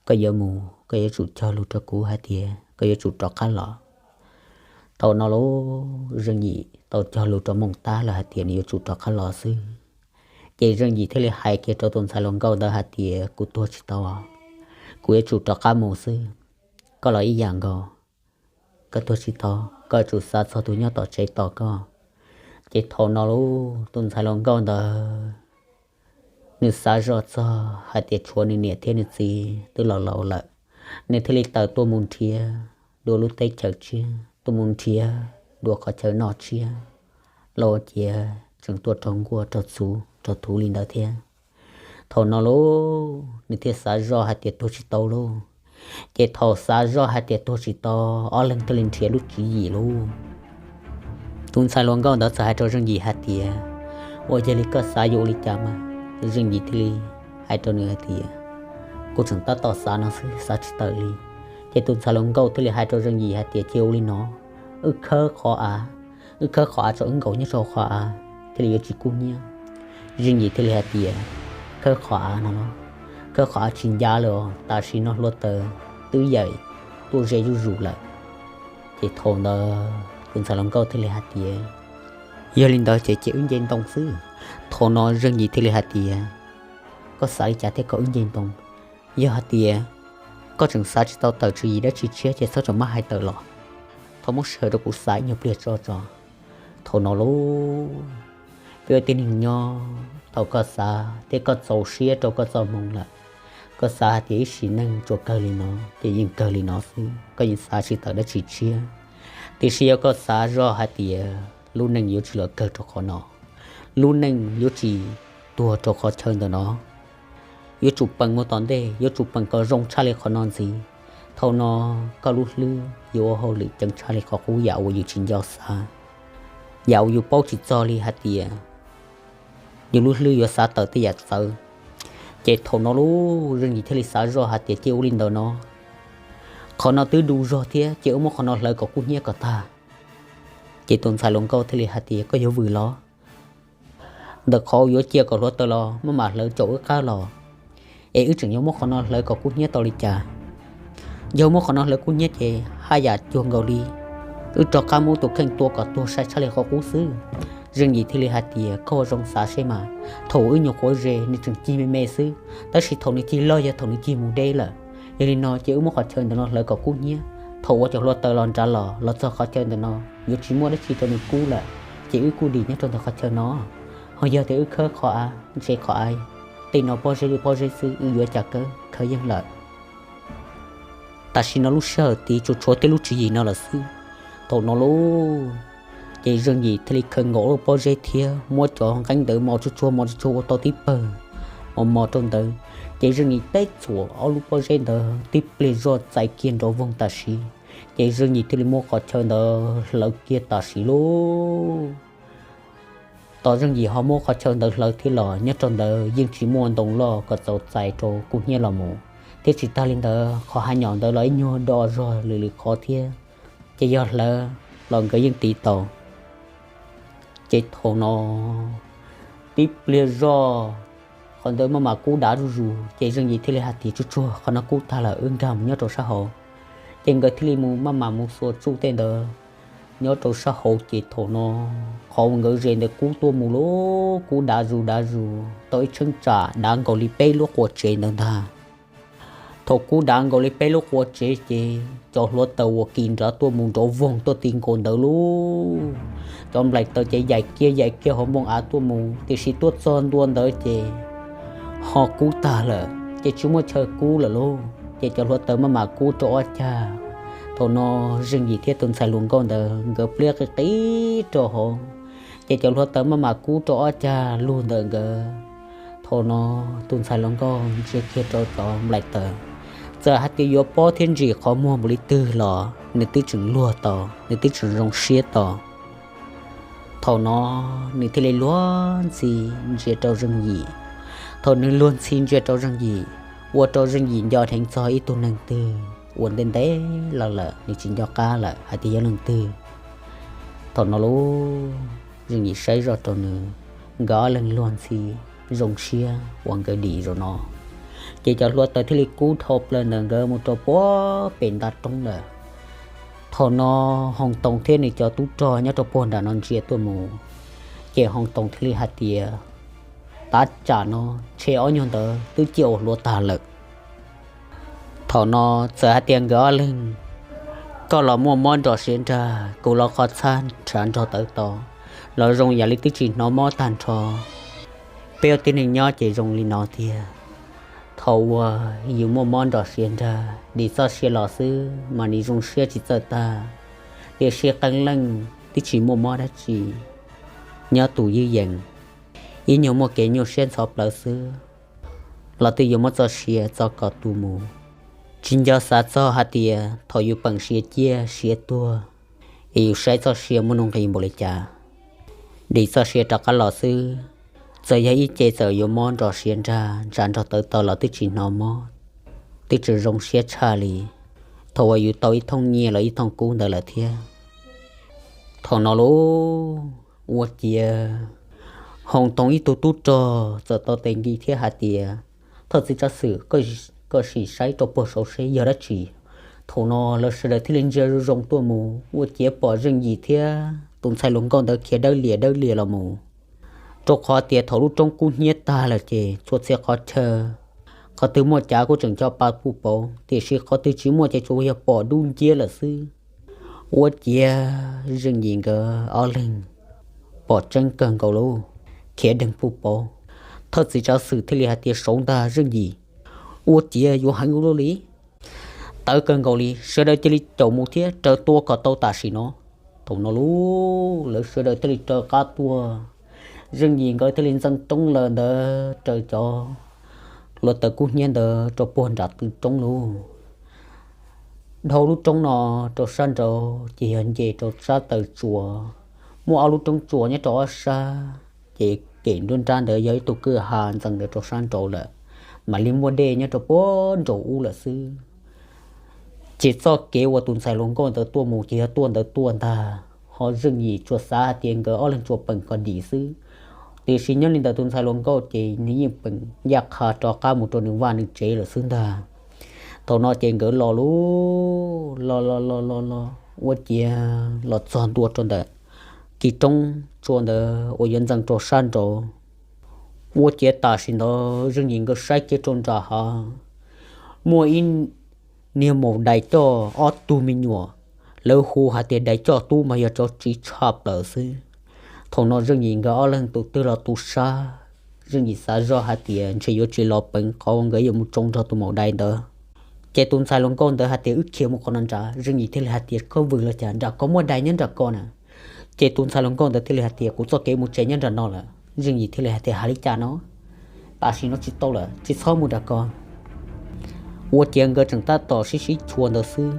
koj yuav mus koj yuav tsum cog lus rau kuv hais tias koj yuav tsum rov qab los. Thaum no lub Zeej Yim tau cog lus rau Mooj Tab lawm hais tias nws yuav tsum rov qab los xwb. Ces Zeej Yim thiaj li hais kiag rau tus ntxhais hluas nkauj ntawd hais tias kuv tuag tsis tau, kuv yuav tsum rov qab mus xwb, koj los ib yam nkaus. Koj tuag tsis tau, koj yuav tsum xav txog tus nyob tom tsev tos koj. Ces thaum no lub tus ntxhais hluas nkauj ntawd nws xav zoj txog hais tias tshuav nws niam thiab nws txiv twb los laus lawm, nws thiaj li tawm tuaj mus nrhiav dua lub teb chaws tshiab, tuaj mus nrhiav dua qhov chaw noj tshiab, los ua ciav tseem tuaj raug nkuaj raug txhuv raug thuv li ntawd thiab. Thaum no lub nws thiaj xav zoj hais tias tuag tsis tau lauj. Ces thaum xav zoj hais tias tuag tsis tau, ob leeg thiaj li nrhiav lub tswv yim lauj. Tus ntxhais hluas nkauj ntawd txawm hais rau Zeej Yim hais tias, ua yog li koj xav yuav ua li cas mas? Zeej Yim thiaj li hais rau nws hais tias, kuv tseem tab tom xav no xwb, xav tsis tawm li. Ces tus ntxhais hluas nkauj thiaj li hais rau Zeej Yim hais tias cia ua li no, wb khawb qhov av, wb khawb qhov av tso wb nkaum nyob rau qhov av thiaj li yuav tsis kub hnyiab. Zeej Yim thiaj li hais tias, khawb qhov av no los? Khawb qhov av tsis ncav lawm os, tam sim no hluav taws twb yaim tuaj ze zuj zus lawm. Ces thaum ntawd tus ntxhais hluas nkauj thiaj li hais tias, yog li ntawd ces cia wb nce ntoo xwb. Thaum no Zeej Yim thiaj li hais tias, koj xav li cas thiaj kom wb nce ntoo? Yog hais tias koj tseem xav tsis tau tawm tswv yim dab tsi tshiab ces txhob tseem maj hais tawm los, thov muab sij hawm rau kuv xav ib nyuag pliag tso tso. Thaum no lauj, peb ua tib neeg nyob, thaum koj xav thiab koj txaus siab rau koj txoj hmoo lawm, koj xav hais tias ib sim neej tsuas kawg li no ces yeej kawg li no xwb, koj yeej xav tsis tawm dab tsi tshiab. Tiam sis yog koj xav zoj hais tias lub neej yuav tsis los kawg rau qhov no, lub neej yuav tsis tuag rau qhov chaw ntawm no, yuav tsum peem mus tom ntej, yuav tsum peem kom zoo tshaj li qhov no ntxiv. Thaum no koj lub hlwb yuav ua hauj lwm ceev tshaj li qhov qub yam uas yus tsis nco xav, yam uas yus paub tsis txog li hais tias yus lub hlwb yuav xav tawm tej yam txawv. Ces thaum no lub Zeej Yim thiaj li xav zoj hais tias cia ua li ntawd no, qhov no twb du zog thiab, cia wb muab qhov no hlawv kom kub hnyiab kom tag. Ces tus ntxhais hluas nkauj thiaj li hais tias koj yuav vwm los? Ntawm qhov yuav cia kom hluav taws los maj mam hlawv caum wb qab los, es wb tseem yuav muab qhov no hlawv kom kub hnyiab tau li cas? Yog muab qhov no hlawv kub hnyiab ces haj yam cuag nkaus li wb rov qab muab tus kheej tua kom tuag sai tshaj li qhov qub xwb. Zeej Yim thiaj li hais tias koj ua zoo xav seb mas, thaum wb nyuam qhuav ze nws tseem cig me me xwb, tab sis thaum nws cig loj yog thaum nws cig mus deb lawm. Yog li no ces wb muab qhov chaw ntawm no hlawv kom kub hnyiab, thaum uas cov hluav taws los nrad los los txog qhov chaw ntawm no yuav tsis muaj dab tsi rau nws kub lawm, ces wb kuj dim nyob rau ntawm qhov chaw no. Ho yog tias wb khawb qhov av, ntshe qhov av tej no pob zeb li pob zeb xwb, wb yuav cas khawb, khawb yeej lawm. Tam sim no lub sij hawm tid tsuas tshuav tej lub tswv yim no lawm xwb. Thaum no lauj, ces Zeej Yim thiaj li khaws nkaus lub pob zeb thiab muab cov nqeeb ntawd mos tsuag tsuag mos tsuag tsuag ua tau tib pawg mos mos rau ntawd. Ces Zeej Yim teb txuas ob lub pob zeb ntawd tib pliag zoj txais kiag nrov voog tam sim, ces Zeej Yim thiaj li muab qhov chaw ntawd hlawv kiag tam sim lauj. Tos Zeej Yim ho muab qhov chaw ntawd hlawv thiab los nyob rau ntawd yeej tsis muaj ntoo loj kom txaus txais rau kub hnyiab los mus, thiab tsis tag li ntawd qhov hav nyom ntawd los ib nyuag do zog lwm lwm qhov thiab, ces yog hlawv los nkawd yeej tiv tau. Ces thaum no tib pliag zoj qhov ntawd maj mam kub dav zuj zus, ces Zeej Yim thiaj li hais tias tsuag tsuag qhov no kub tag lawm wb nkag mus nyob rau sab hauv. Ces nkawd thiaj li mus maj mam mus xuas tsuj tej ntawd nyob rau sab hauv, ces thaum no qhov uas nkawd ze ntawd kub tuaj mus lauj, kub dav zus dav zus tau ib cheeb tsam dav nkaus li peb lub qua tsev ntawd ntag. Thaum kub dav nkaus li peb lub qua tsev ces cov hluav taws uas kis nrad tuaj mus nrov voog tuaj ti nkaus ntawd lauj, cov nplaim taws ces yaim kiag yaim kiag hauv npoo av tuaj mus, tiam sis tuaj txog ntua ntawd ces ho kub tag lawm, ces tsis muaj chaw kub lawm lauj, ces cov hluav taws maj mam kub rau ob cag. Thaum no Zeej Yim thiab tus ntxhais hluas nkauj ntawd nkawd pliab qis qis rau hauv, ces cov hluav taws maj mam kub rau ob cag lug ntawm nkawd. Thaum no tus ntxhais hluas nkauj ntsia kiag rau cov nplaim taws, txawm hais tias yuav pob thiab ntsim qhov muag npaum li twg los nws twb tseem luag tau, nws twb tseem zoo siab tau. Thaum no nws thiaj li luag ntxhi ntsia rau Zeej Yim, Thaum nws luag ntxhi ntsia rau Zeej Yim, ua rau Zeej Yim nco dheev txog ib tug neeg twg uas ntev ntev los lawm nws tsis nco qab lawm hais tias yog leej twg. Thaum no lub Zeej Yim saib zoj rau nws, nkawd ob leeg luag ntxhi zoo siab uas nkawd dim zaum no. Ces cov hluav taws thiaj li kub dhau plaws ntawm nkawd mus rau puag pem nta roob lawm. Thaum no Hoos Toos thiab nws cov tub rog nyob rau puag nram no ntsia tuaj mus, ces Hoos Toos thiaj li hais tias, tav tsam no ntshe ob nyuag ntawd twb ciaj ua hluav tag lawm. Thaum no txawm hais tias nkawd ob leeg, koj los muaj mob nrog siav nrag, kuv los qhov txhab nrhav nrog tawv to, los zoo yam li twb tsis hnov mob tag nrho. Peb ua tib neeg nyob ces zoo li no tiag. Thaum uas yus muaj mob nrog siav nrag, dim txoj sia los xwb mas nim zoo siab tsis txawj tag, tiam sis qee leej twb tsis muaj mob dab tsi, nyob tus ywj yees, ib nyuag muaj kev nyuaj siab ntxhov plawv xwb los twb yuav muab txoj sia txo kom tu mus. Tsis nco xav txog hais tias thaum yus peem siav ciaj siav tuag, es yus saib txoj sia muaj nuj nqis npaum li cas, dim txoj sia rov qab los xwb. Txawm yog ib ce txawm yuav mob nrog siav nrag, nrhav nrog tawv to los twb tsis hnov mob, twb tseem zoo siab tshaj li thaum uas yus tau ib thooj nyiaj los ib thooj kub ntawd lawm thiab. Thaum no lub, ua ciav Hoos Toos ib tug tub rog txawm tau tes nki thiab hais tias, thawj txiv tsav xwm, koj sim saib rau puag saud seb yog dab tsi. Thaum no lawv sawv daws thiaj li ntsia zoo zoo tuaj mus, ua ciav pom Zeej Yim thiab tus ntxhais hluas nkauj ntawd khiav dawb lias dawb lias los mus, rau qhov tias thaum lub roob kub hnyiab tag lawm ces txhua txhia qhov chaw, qhov twg muaj cav kuj tseem coj pa puj pauv, tiam sis qhov twg tsis muaj ces tsuas yog pom dub nciab lawm xwb. Ua ciav Zeej Yim nkawd ob leeg pom tseeb kawg nkaus lub, khiav deeg puj pauv. Thawj txiv tsav xwm thiaj li hais tias, saud ntag Zeej Yim. Ua ciav yuav heev ua luaj li, tawv kawg nkaus li, sawv daws cia li caum mus thiab raws tua kom tau tam sim no. Thaum no lub, lawv sawv daws thiaj li raws qab tuaj. Zeej Yim nkawd thiaj li ntxeev roob lawm ntawd raws cov hluav taws kub hnyiab ntawd rau puag nram tw roob lub. Dhau lub roob no rau sab nraud ces yog nce rau sab taw tsua, muaj ob lub roob tsua nyob rau ob sab, ces kem nruab nrab ntawd yog ib tug kwj ha ntxeev ntawd rau sab nraud lawm, mam li muaj dej nyob rau puag nraum ub lawm xwb. Ces txoj kev uas tus ntxhais hluas nkauj ntawd tuaj mus ces yog tuaj ntawd tuaj ntag, ho Zeej Yim tsuas xav hais tias nkawd ob leeg tsuas peem kom dim xwb. Tiam sis nyob li ntawd tus ntxhais hluas nkauj ces nws yeej peem ncaj qha rov qab mus rau nws vaj nws tsev lawm xwb ntag. Thaum no ces nkawd los lub, los los los los los ua ciav los txog ntua rau ntawm kis roob tsua ntawd uas yuav ntxeev rau sab nraud. Ua ciav tam sim ntawd Zeej Yim nkawd saib kiag rau nram hav, muaj ib niag maum dais coj ob tug me nyuam, lawv hu hais tias dais coj tub mas yog cov tsiv tshaj plaws xwb. Thaum no Zeej Yim nkawd ob leeg tus twg los tus sab, Zeej Yim xav zoj hais tias ntshe yuav tsis los peev qhov nkawd yuav mus tsoo nrog tus maum dais ntawd. Ces tus ntxhais hluas nkauj ntawd hais tias wb khiav mus qhov no nrad, Zeej Yim thiaj li hais tias koj vwm los cas, nram ko muaj dais nyob nram ko na. Ces tus ntxhais hluas nkauj ntawd thiaj li hais tias kuv txoj kev mus tsev nyob nram no lawm. Zeej Yim thiaj li hais tias hais li cas no, tam sim no tsis tau lawm, tsis txhob mus nram ko. Ua ciav nkawd tseem tab tom sib sib tshua ntawd xwb,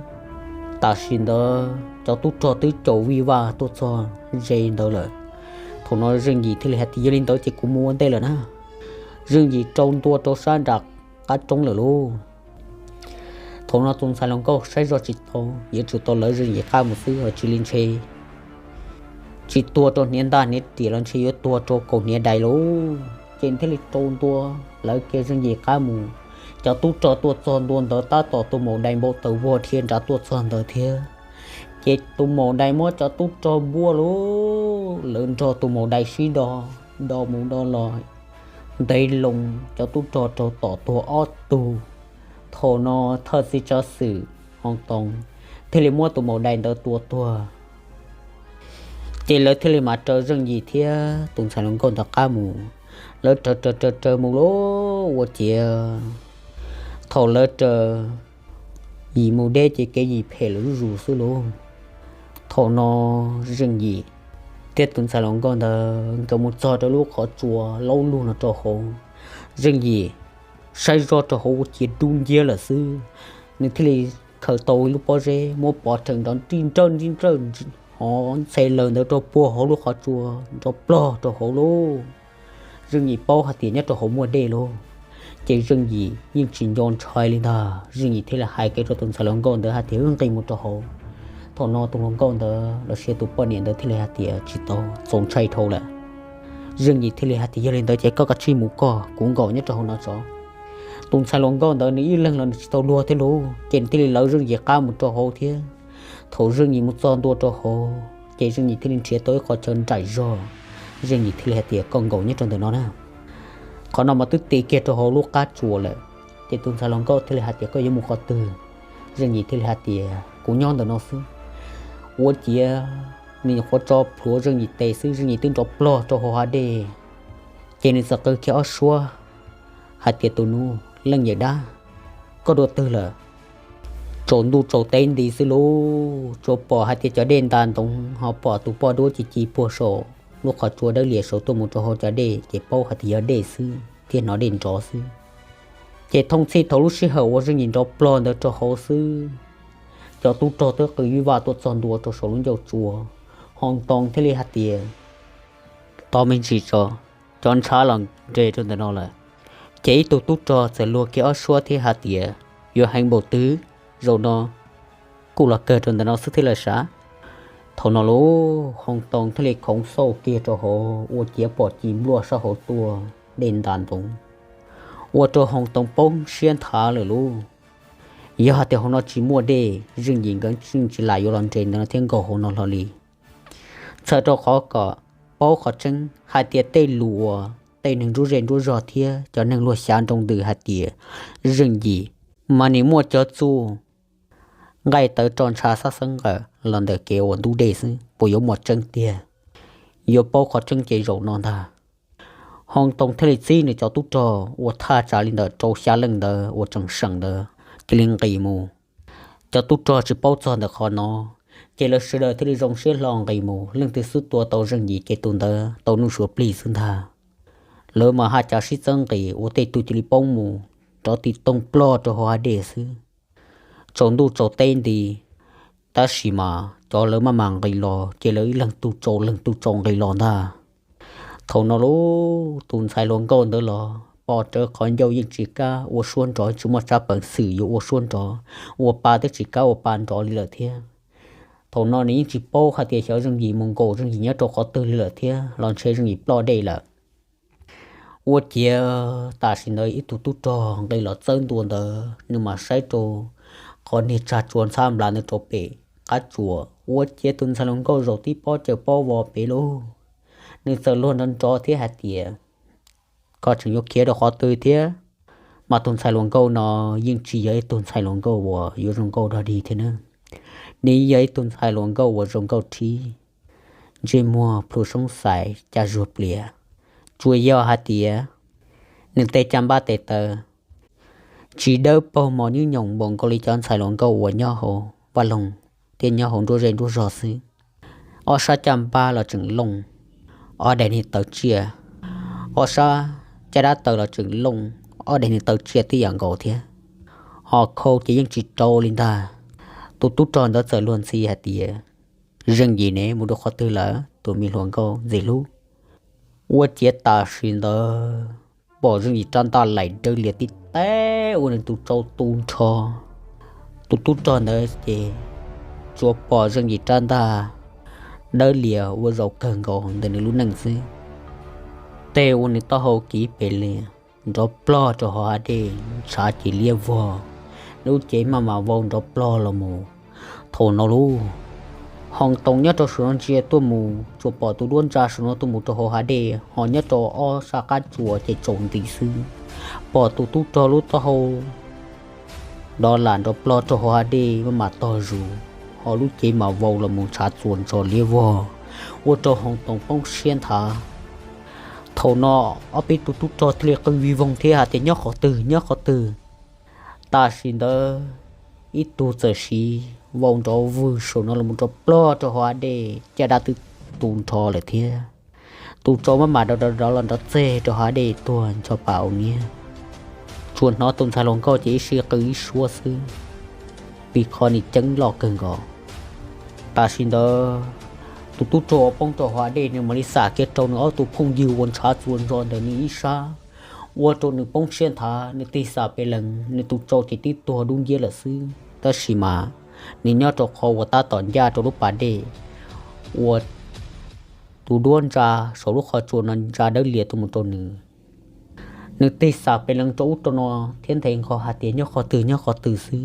tam sim ntawd cov tub rog twb caum vij vaj tuaj txog ze ntawd lawm. Thaum no Zeej Yim thiaj li hais tias yog li ntawd ces kuv mus ua ntej lawm na. Zeej Yim rau ntua rau sab nram qab roob lawm lauj. Thaum no tus ntxhais hluas nkauj saib zoj tsis tau, yuav tsum tau lawv Zeej Yim qab mus xwb, ho tsis li ntshe tsis tuag rau hniav ntaj hniav riam los ntshe yuav tuag rau kaum hniav dais lauj. Ces thiaj li rau ntua lawv kiag Zeej Yim qab mus. Cov tub rog tuaj txog ntua ntawd tab tom tus maum dais npau taws vog dhia nrad tuaj txog ntawd thiab. Ces tus maum dais muab cov tub rog npuaj lauj, lawv nrog tus maum dais sib do, do mus do los, ntev loo cov tub rog raug tom tuag ob tug. Thaum no thawj txiv tsav xwm Hoos Toos thiaj li muab tus maum dais ntawd tua tuag. Ces lawv thiaj li mam raws Zeej Yim thiab tus ntxhais hluas nkauj ntawd qab mus. Lawv raws raws raws raws mus lauj, ua ciav thaum lawv raws Yim mus deb ces kev Yim phem lawm zuj zus xwb lauj. Thaum no Zeej Yim thiab tus ntxhais hluas nkauj ntawd nkawd mus txog rau lub qhov tsua laub lug no rau hauv. Zeej Yim saib zoj rau hauv ua ciav dub nciab lawm xwb. Nws thiaj li khaws tau lub pob zeb muab pov rhees nrov nrij nrawj nrij nrawj, hov ntxhe lawm ntawd rau puag hauv lub qhov tsua nrov plog rau hauv lauj. Zeej Yim paub hais tias nyob rau hauv muaj dej lauj, ces Zeej Yim yeej tsis nco ntshai li ntag. Zeej Yim thiaj li hais kiag rau tus ntxhais hluas nkauj ntawd hais tias wb nqis mus rau hauv. Thaum no tus hluas nkauj ntawd los sis tus poj niam ntawd thiaj li hais tias tsis tau, txaus ntshai dhau lawm. Zeej Yim thiaj li hais tias yog li ntawd ces koj kav tsij mus koj, kuv nkaum nyob rau hauv no tso. Tus ntxhais hluas nkauj ntawd nws ib leeg los nws tsis tau luag thiab lauj, ces nws thiaj li lawv Zeej Yim qab mus rau hauv thiab. Thaum Zeej Yim mus txog ntua rau hauv ces Zeej Yim thiaj li nrhiav tau ib qho chaw nraim zog. Zeej Yim thiaj li hais tias koj nkaum nyob rau ntawm no na. Qhov no mas twb ti kiag rau hauv lub qab tsuas lawm. Ces tus ntxhais hluas nkauj thiaj li hais tias koj yuav mus qhov twg? Zeej Yim thiaj li hais tias kuv nyob ntawm no xwb. Ua ciav nws nyuam qhuav tso plhuav Zeej Yim tes xwb, Zeej Yim twb nrov plog rau hauv hav dej. Ces nws txawm qw kiag ob suab hais tias tus nus leej yawm dab, koj dua twg lawm? Tsaus ntuj tsaus teb nti xwb lauj, tsuas pom hais tias cov dej ntas ntoov, ho pom tus poj duab ci ci puag saum lub qhov tsua dawb lias saud tuaj mus rau hauv cov dej, ces paub hais tias yog dej xwb thiab hnov dej nrov xwb. Ces thooj txhij thaum lub sij hawm uas Zeej Yim nrov plog ntawd rau hauv xwb, cov tub rog twb qw vij vaj tuaj txog ntua rau saum lub ncauj tsua. Hoo Too thiaj li hais tias tos me ntsis tso, cov ntshav los nres rau ntawm no lawm. Ces ib tug tub rog txawm luag kiag ob suab thiab hais tias yuav heev npaum twg, zaum no kuj los kawg rau ntawm no xwb thiab lawm sav. Thaum no lauj, Hoo Too thiaj li khoov xauj kiag rau hauv ua ciav pom ci npluaj sab hauv tuaj dej ntas ntoov, ua rau Hoo Too poob siab nthav lawm lauj. Yog hais tias hauv no tsis muaj dej, Zeej Yim nkawd yeej tsis lam yuav los nres ntawm no thiab nkaum hauv no hlo li. Txhawm rau qhov kom paub qhov tseeb hais tias tej lus uas tej neeg nruab zej nruab zog thiab cov neeg luag xyav nroo ntws hais tias Zeej Yim mas nim muaj cov txuj nqaij tawv tso ntsha xab xeeb nqawm los ntawm kev ua ntub dej xwb, puas yuav muaj tseeb tiag? Yuav paub qhov tseeb ces zaum no ntag. Hoo Too thiaj li txib nws cov tub rog uas thaj tsam li ntawm rau xya leej ntawd uas tseem seem ntawd cia li nqis mus. Cov tub rog tsis paub txog ntawm qhov no, ces lawv sawv daws thiaj li zoo siab hlo nqis mus, leej twg xub tua tau Zeej Yim ces tus ntawd tau nuj suav plig xwb ntag. Lawv mas haj cav sib txawb nqis ua tej tug cia li poob mus nrov ti toog plog rau hauv hav dej xwb. Tsaus ntuj tsaus teb nti, tab sis mas cov lawv maj mam nqis los ces lawv ib leeg tug tsaus leeg tug tsaus nqis los ntag. Thaum no lauj, tus ntxhais hluas nkauj ntawd los pom rawv qhov ncauj yeej tsis kam ua suab nrov, tsis muaj tsab peev xwm yuav ua suab nrov, ua pa twb tsis kam ua pa nrov li lawm thiab. Thaum no nws yeej tsis paub hais tias xyov Zeej Yim mus nkaum Zeej Yim nyob rau qhov twg li lawm thiab los ntshe Zeej Yim ploj dej lawm. Ua ciav tam sim ntawd ib tug tub rog nqis los txawb ntua ntawd nws mam saib rau qhov niag tsag tsua ntxhab nplas ntawd rau pem qab tsuas, ua ciav tus ntxhais hluas nkauj zaum tib pob caws pob vos pem lauj. Nws txawm luag nrov nrov thiab hais tias koj tseem yuav khiav rau qhov twg thiab? Mas tus ntxhais hluas nkauj no yeej tsis yog ib tug ntxhais hluas nkauj uas yuav zoo nkauj dog dig thiab na. Nws yog ib tug ntxhais hluas nkauj uas zoo nkauj rhib, ntsej muag plhu soob xais caj zuag plias. Tsuas yog hais tias nws tej caj npab tes taw tsis dawb paug mos nyuj nyoos npaum nkaus li cov ntxhais hluas nkauj uas nyob hauv vaj loog thiab nyob hauv nruab zej nruab zog xwb. Ob sab caj npab los tseem looj, ob daim niag taw tsiaj, ob sab caj dab taw los tseem looj, ob daim niag taw tsiaj tib yam nkaus thiab. Ho khau ces yeej tsis rau li ntag. Tus tub rog ntawd txawm luag ntxhi hais tias, Zeej Yim ne mus rau qhov twg lawm tus me hluas nkauj ntxim hlub? Ua ciav tam sim ntawd pom Zeej Yim rab ntaj laim dawb lias tib teb ua nws tus tsau tu nrho. Tus tub rog ntawd ces tsuas pom Zeej Yim rab ntaj dawb lias ua zaum kawg nkaus ntawm nws lub neej xwb. Tej ua nws taub hau kiv pes lias nrov plog rau hauv hav dej, ntshav ces liab vog, lub cev maj mam vau nrov plog los mus. Thaum no lauj, Hoo Toos nyob rau saum no ntsia tuaj mus tsuas pom tus duab ntsa saum no tuaj mus rau hauv hav dej, ho nyob rau ob sab qab tsuas ces tsaus nti xwb. Pom tus tub rog lub taub hau dov lam nrov plog rau hauv hav dej maj mam tog zus, ho lub cev mam vau los mus ntshav txuas ntsos liab vog, ua rau Hoo Toos poob siab nthav. Thaum no ob peb tug tub rog thiaj li qw vij voog thiab hais tias, Nyob qhov twg? Nyob qhov twg? Tam sim ntawd ib tug txawm siv vau nrov vwg saum no los nrov plog rau hauv hav dej, caj dab twb tu nrho lawm thiab. Tus tsau maj mam rov rov rov los nrov txeg rau hav dej tuag ncho pa au niab. Tsuas hnov tus ntxhais hluas nkauj ces ib sij qw ib suab xwb, vim qhov nws ceeb loj kawg nkaus. Tam sim ntawd tus tub rog uas poob rau hauv dej nws mam li xam kiag rau nws ob tug phooj ywg uas ntshav txuas ntsos ntawm nws ib sab, ua rau nws poob siab nthav, nws tig xam pes lees, nws tus tsau ces tib tuag dub nciab lawm xwb. Tab sis mas nws nyob rau qhov uas tab tom ncaj rau lub pas dej uas tus duab ntsa saum lub qhov tsua no ntsa dawb lias tuaj mus rau nws. Nws tig xam pes lees rau ub rau no thiab nthe nqho hais tias nyob qhov twg nyob qhov twg xwb.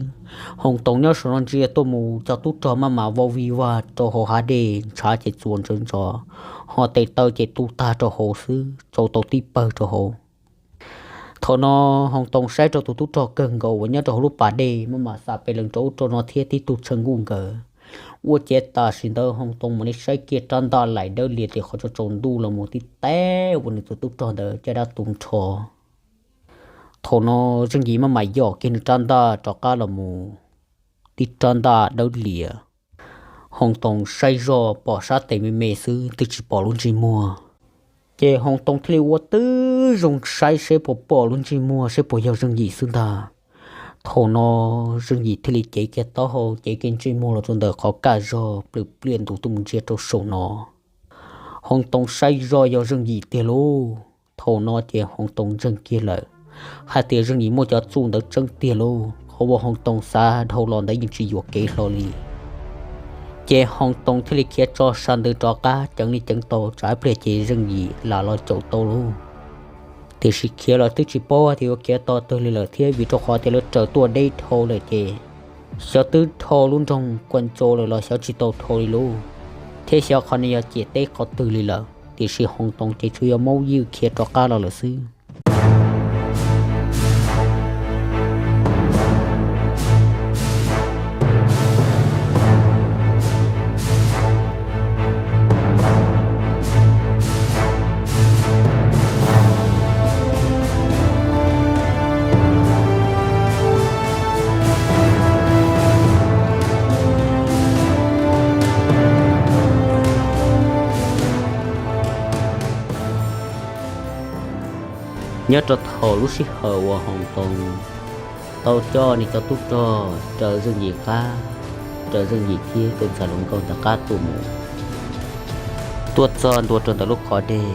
Hoos Toos nyob saum no ntsia tuaj mus cov tub rog maj mam vau vig vag rau hauv hav dej, ntshav ces txuas ntsos ntsos, ho tes taw ces tu tag rau hauv xwb, tsau tau tib pawg rau hauv. Thaum no Hoos Toos saib rau tus tub rog kawg nkaus uas nyob rau hauv lub pas dej maj mam xam pes lees rau ub rau no thiab tib tug tshee nkuj nkawd. Ua ciav tam sim ntawd Hoos Toos mam li saib kiag rab ntaj laim dawb lias tim qhov tsaus ntuj los mus tib teb ua nws tus tub rog ntawd caj dab tu nrho. Thaum no Zeej Yim maj mam yom kiag nws rab ntaj rov qab los mus, tib rab ntaj dawb lias. Hoos Toos saib zoj pom sab tes me me xwb twb tsis pom lub ntsej muag. Ces Hoos Toos thiaj li ua tib zoo saib seb puas pom lub ntsej muag seb puas yog Zeej Yim xwb ntag. Thaum no Zeej Yim thiaj li cev kiag taub hau cev kiag ntsej muag los rau ntawm qhov kaj zog plws pliaj ntus tuaj mus ntsia rau saum no. Hoos Toos saib zoj yog Zeej Yim tiag lauj. Thaum no ces Hoos Toos ntseeg kiag lawm hais tias Zeej Yim muaj cov txuj ntawd tseeb tiag lauj. Qhov uas Hoos Toos xav dhau los ntawd yeej tsis yuam kev hlo li. Ces Hoos Toos thiaj li khiav tso sas ntawd rov qab ceev li ceev tau tsam ib pliag ces Zeej Yim lam los caum tau lauj. Tiam sis khiav los twb tsis paub tias yuav khiav tos twg li lawm thiab vim rau qhov tias lawv raws tuaj deb dhau lawm ces xyov twb dhau lub nroog Kuam Ntxo lawm los xyov tsis tau dhau li lauj, thiab xyov qhov no yog ciam teb qhov twg li lawm. Tiam sis Hoos Toos ces tsuas yog maub ywj khiav rov qab los lawm xwb. Nyob rau thaum lub sij hawm uas Hoos Toos tau coj nws cov tub rog raws Zeej Yim qab, raws Zeej Yim thiab tus ntxhais hluas nkauj ntawd qab tuaj mus, tuaj txog ntua rau ntawm lub qhov deg,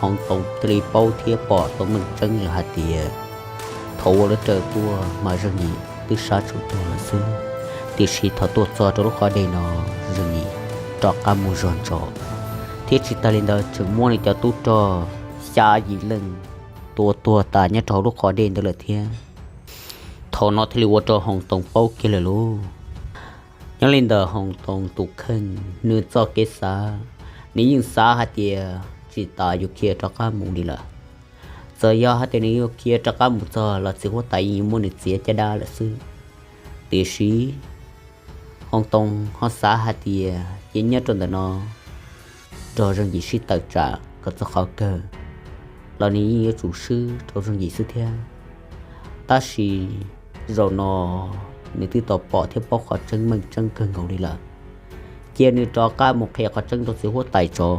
Hoos Toos thiaj li paub thiab pom tau meej tseeb lawm hais tias thaum uas lawv raws tuaj mas Zeej Yim twb sab tsaus tuag lawm xwb. Tiam sis thaum tuaj txog rau lub qhov deg no, Zeej Yim rov qab mus zog ntsos, thiab tsis tas li ntawd tseem muab nws cov tub rog xya yim leej tua tuag tas nyob rau hauv lub qhov dej ntawd lawm thiab. Thaum no thiaj li ua rau Hoos Toos paub kiag lawm lauj. Nyob li ntawm Hoos Toos tus kheej, nws txoj kev xav, nws yeej xav hais tias tsis tas yuav khiav rov qab mus li lawm. Txawm yog hais tias nws yuav khiav rov qab mus txog los txiv huab tais yeej yuav muab nws txiav caj dab lawm xwb. Tiam sis Hoos Toos ho xav hais tias cia nyob rau ntawm no nrog Zeej Yim sib tawm tsam kom txog qhov kawg los nws yeej yuav tsum swb rau Zeej Yim xwb thiab. Tab sis zaum no nws twb tau pom thiab paub qhov tseeb meej tseeb kawg nkaus li lawm, cia nws rov qab mus qhia qhov tseeb rau txiv huab tais tso.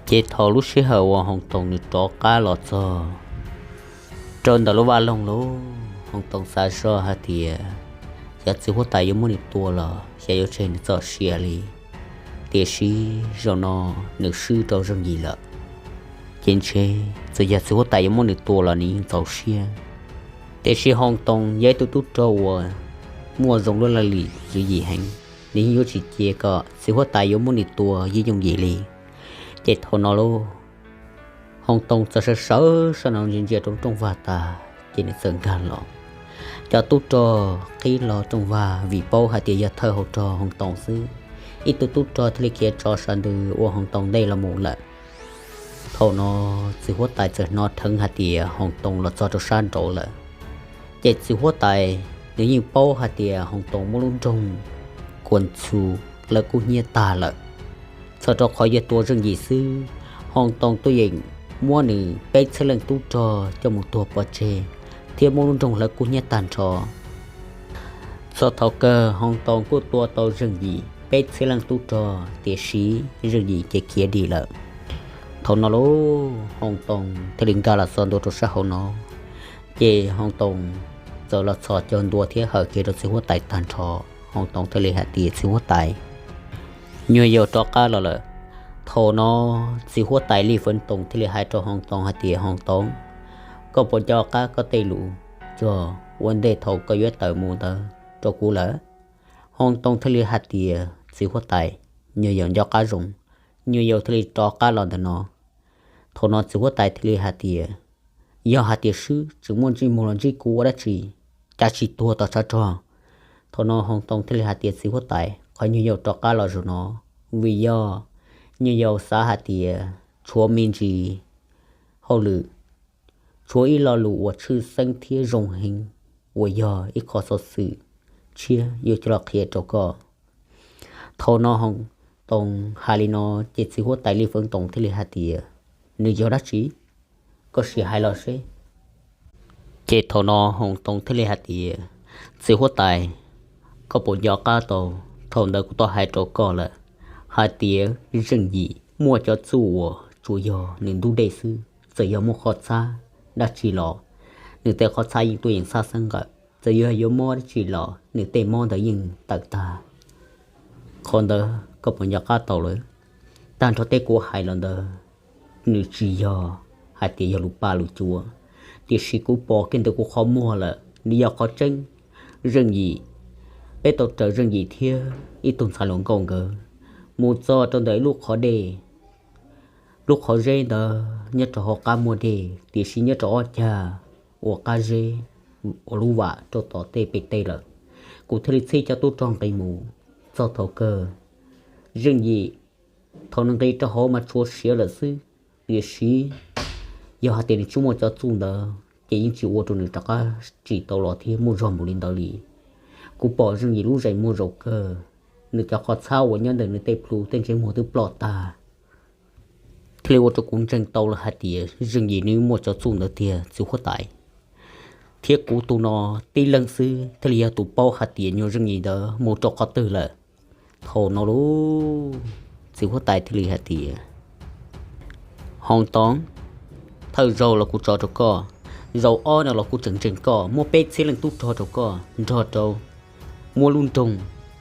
Ces thaum lub sij hawm uas Hoos Toos nws rov qab los txog rau ntawm lub vaj loog lauj, Hoos Toos xav zoj hais tias xyov txiv huab tais yuav muab nws tua los xyov yuav tseg nws txoj sia li. Tiam sis zaum no nws swb rau Zeej Yim lawm. Ces ntshe txawm yog txiv huab tais yuav muab nws tua los nws yeej txaus siab. Tiam sis Hoos Toos yog ib tug tub rog uas muaj zoo lub laj lim tswv yim heev, nws yeej yuav tsis cia kom txiv huab tais yuav muab nws tua yooj yooj yim li. Ces thaum no lauj, Hoos Toos txawm sawv sawv sab no ntsia ntsia rau rooj vag tas ces nws txawm nkag los. Cov tub rog qhib los rooj vag vim paub hais tias yog thawj hauv rog Hoos Toos xwb. Ib tug tub rog thiaj li khiav tso sas ntws ua Hoos Toos ntej los mus lawm. Thaum no txiv huab tais txawm hnov dheev hais tias Hoos Toos los txog rau sab nraud lawm. Ces txiv huab tais nws yeej paub hais tias Hoos Toos muab lub nroog Kuam Ntxu hlawv kub hnyiab tag lawm. Txog rau qhov yuav tua Zeej Yim xwb, Hoos Toos tuaj yeem muab nws peb txhiab leej tub rog coj mus tuag pov tseg thiab muab lub nroog hlawv kub hnyiab tag nrho. Txog thaum kawg Hoos Toos kuj tua tau Zeej Yim peb txhiab leej tub rog, tiam sis Zeej Yim ces khiav dim lawm. Thaum no lauj, Hoos Toos thiaj li nkag los txog ntua rau sab hauv no. Ces Hoos Toos txawm los txhos caug ntua thiab hawm kiag rau txiv huab tais tag nrho. Hoos Toos thiaj li hais tias, Txiv huab tais, Nyuag Yaus rov qab los lawm. Thaum no txiv huab tais Li Feev Toom thiaj li hais rau Hoo Toos hais tias, Hoo Toos, koj puas nco qab koj tej lus cog ua ntej thaum koj yuav tawm mus ntawd rau kuv lawm? Hoo Toos thiaj li hais tias, Txiv huab tais, nyuag Yaus nco qab zoo. Nyuag Yaus thiaj li rov qab los ntawm no. Thaum no txiv huab tais thiaj li hais tias, Yog hais tias swb tseem muaj ntsej muag los ntsib kuv ua dab tsi, cas tsis tuag tom tshav rog? Thaum no Hoo Toos thiaj li hais tias, Txiv huab tais, qhov nyuag Yaus rov qab los zaum no, vim yog nyuag Yaus xav hais tias tshuav me ntsis hauj lwm, tshuav ib lo lus uas tshwj xeeb thiab zoo heev uas yog ib qho xov xwm tshiab yuav coj los qhia rau koj. Thaum no Hoo Toos hais li no ces txiv huab tais Li Feev Toom thiaj li hais tias, Nws yog dab tsi? Koj sim hais los seb. Ces thaum no Hoo Toos thiaj li hais tias, Txiv huab tais, koj puas nco qab tau thaum ntawd kuv tau hais rau koj lawm hais tias Zeej Yim muaj cov txuj uas tsuas yog nws ntub dej xwb, txawm yog muaj qhov txhab dab tsi los nws tej qhov txhab yeej tuaj yeej txhab xeeb nqawm, txawm yog yuav mob dab tsi los nws tej mob ntawd yeej tawm tag. Qhov ntawd koj puas nco qab tau lawm? Tag nrho tej kuv hais los ntawd nws tsis yog hais tias yog lus paj lus cuav, tiam sis kuv pom kiag ntawm kuv qhov muag lawm nws yog qhov tseeb. Zeej Yim, peb tau raws Zeej Yim thiab ib tug ntxhais hluas nkauj nkawd mus txog rau ntawm ib lub qhov dej, lub qhov zeb ntawd nyob rau hauv qab muaj dej, tiam sis nyob rau ob cag uas qab zeb uas lub vam rau tom tej pem teb lawm. Kuv thiaj li txhij cov tub rog nqis mus. Txog thaum kawg, Zeej Yim, thaum nws nqis rau hauv mas tshuav siav lawm xwb, tiam sis yog hais tias nws tsis muaj cov txuj ntawd ces yeej tsis ua rau nws rov qab tsim tau los thiab muaj zog mus li ntawd li. Kuv pom Zeej Yim lub zeem muag zaum kawg, nws cov qhov txhab uas nyob ntawm nws tej plhu tej ntsej muag twb ploj tag, thiaj li ua rau kuv ntseeg tau lawm hais tias Zeej Yim nws muaj cov txuj ntawd tiag, txiv huab tais. Thiab kuv tus no tib leeg xwb thiaj li yog tus paub hais tias nyuag Zeej Yim ntawd mus rau qhov twg lawm. Thaum no lauj, txiv huab tais thiaj li hais tias, Hoo Toos, thawj zaug los kuv tso rau koj, zaum ob no los kuv tseem ntseeg koj, muab peb txhiab leej tub rog rau koj nrog rau muab lub nroog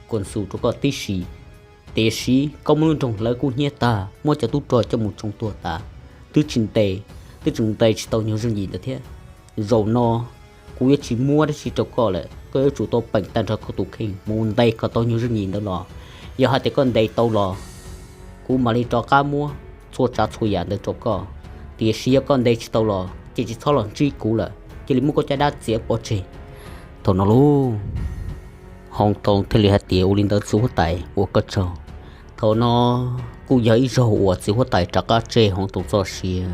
Koos Xus rau koj tib si. Tiam sis koj muab lub nroog hlawv kub hnyiab tag, muab cov tub rog coj mus tsoo tuag tas, twb tsis ntes, twb tseem ntes tsis tau nyuag Zeej Yim ntawd thiab. Zaum no kuv yuav tsis muab dab tsi rau koj lawm, koj yuav tsum tau peem tag nrho koj tus kheej mus ntes kom tau nyuag Zeej Yim ntawd los. Yog hais tias koj ntes tau los, kuv mam li rov qab muab txhua tsav txhua yam ntawd rau koj. Tiam sis yog koj ntes tsis tau los ces tsis txhob los ntsib kuv lawm, cia li muab koj caj dab txiav pov tseg. Thaum no lauj, Hoo Toos thiaj li hais tias, Ua li ntawd txiv huab tais, ua koj tsaug. Thaum no kuj yog ib zaug uas txiv huab tais rov qab tseg Hoo Toos txoj sia.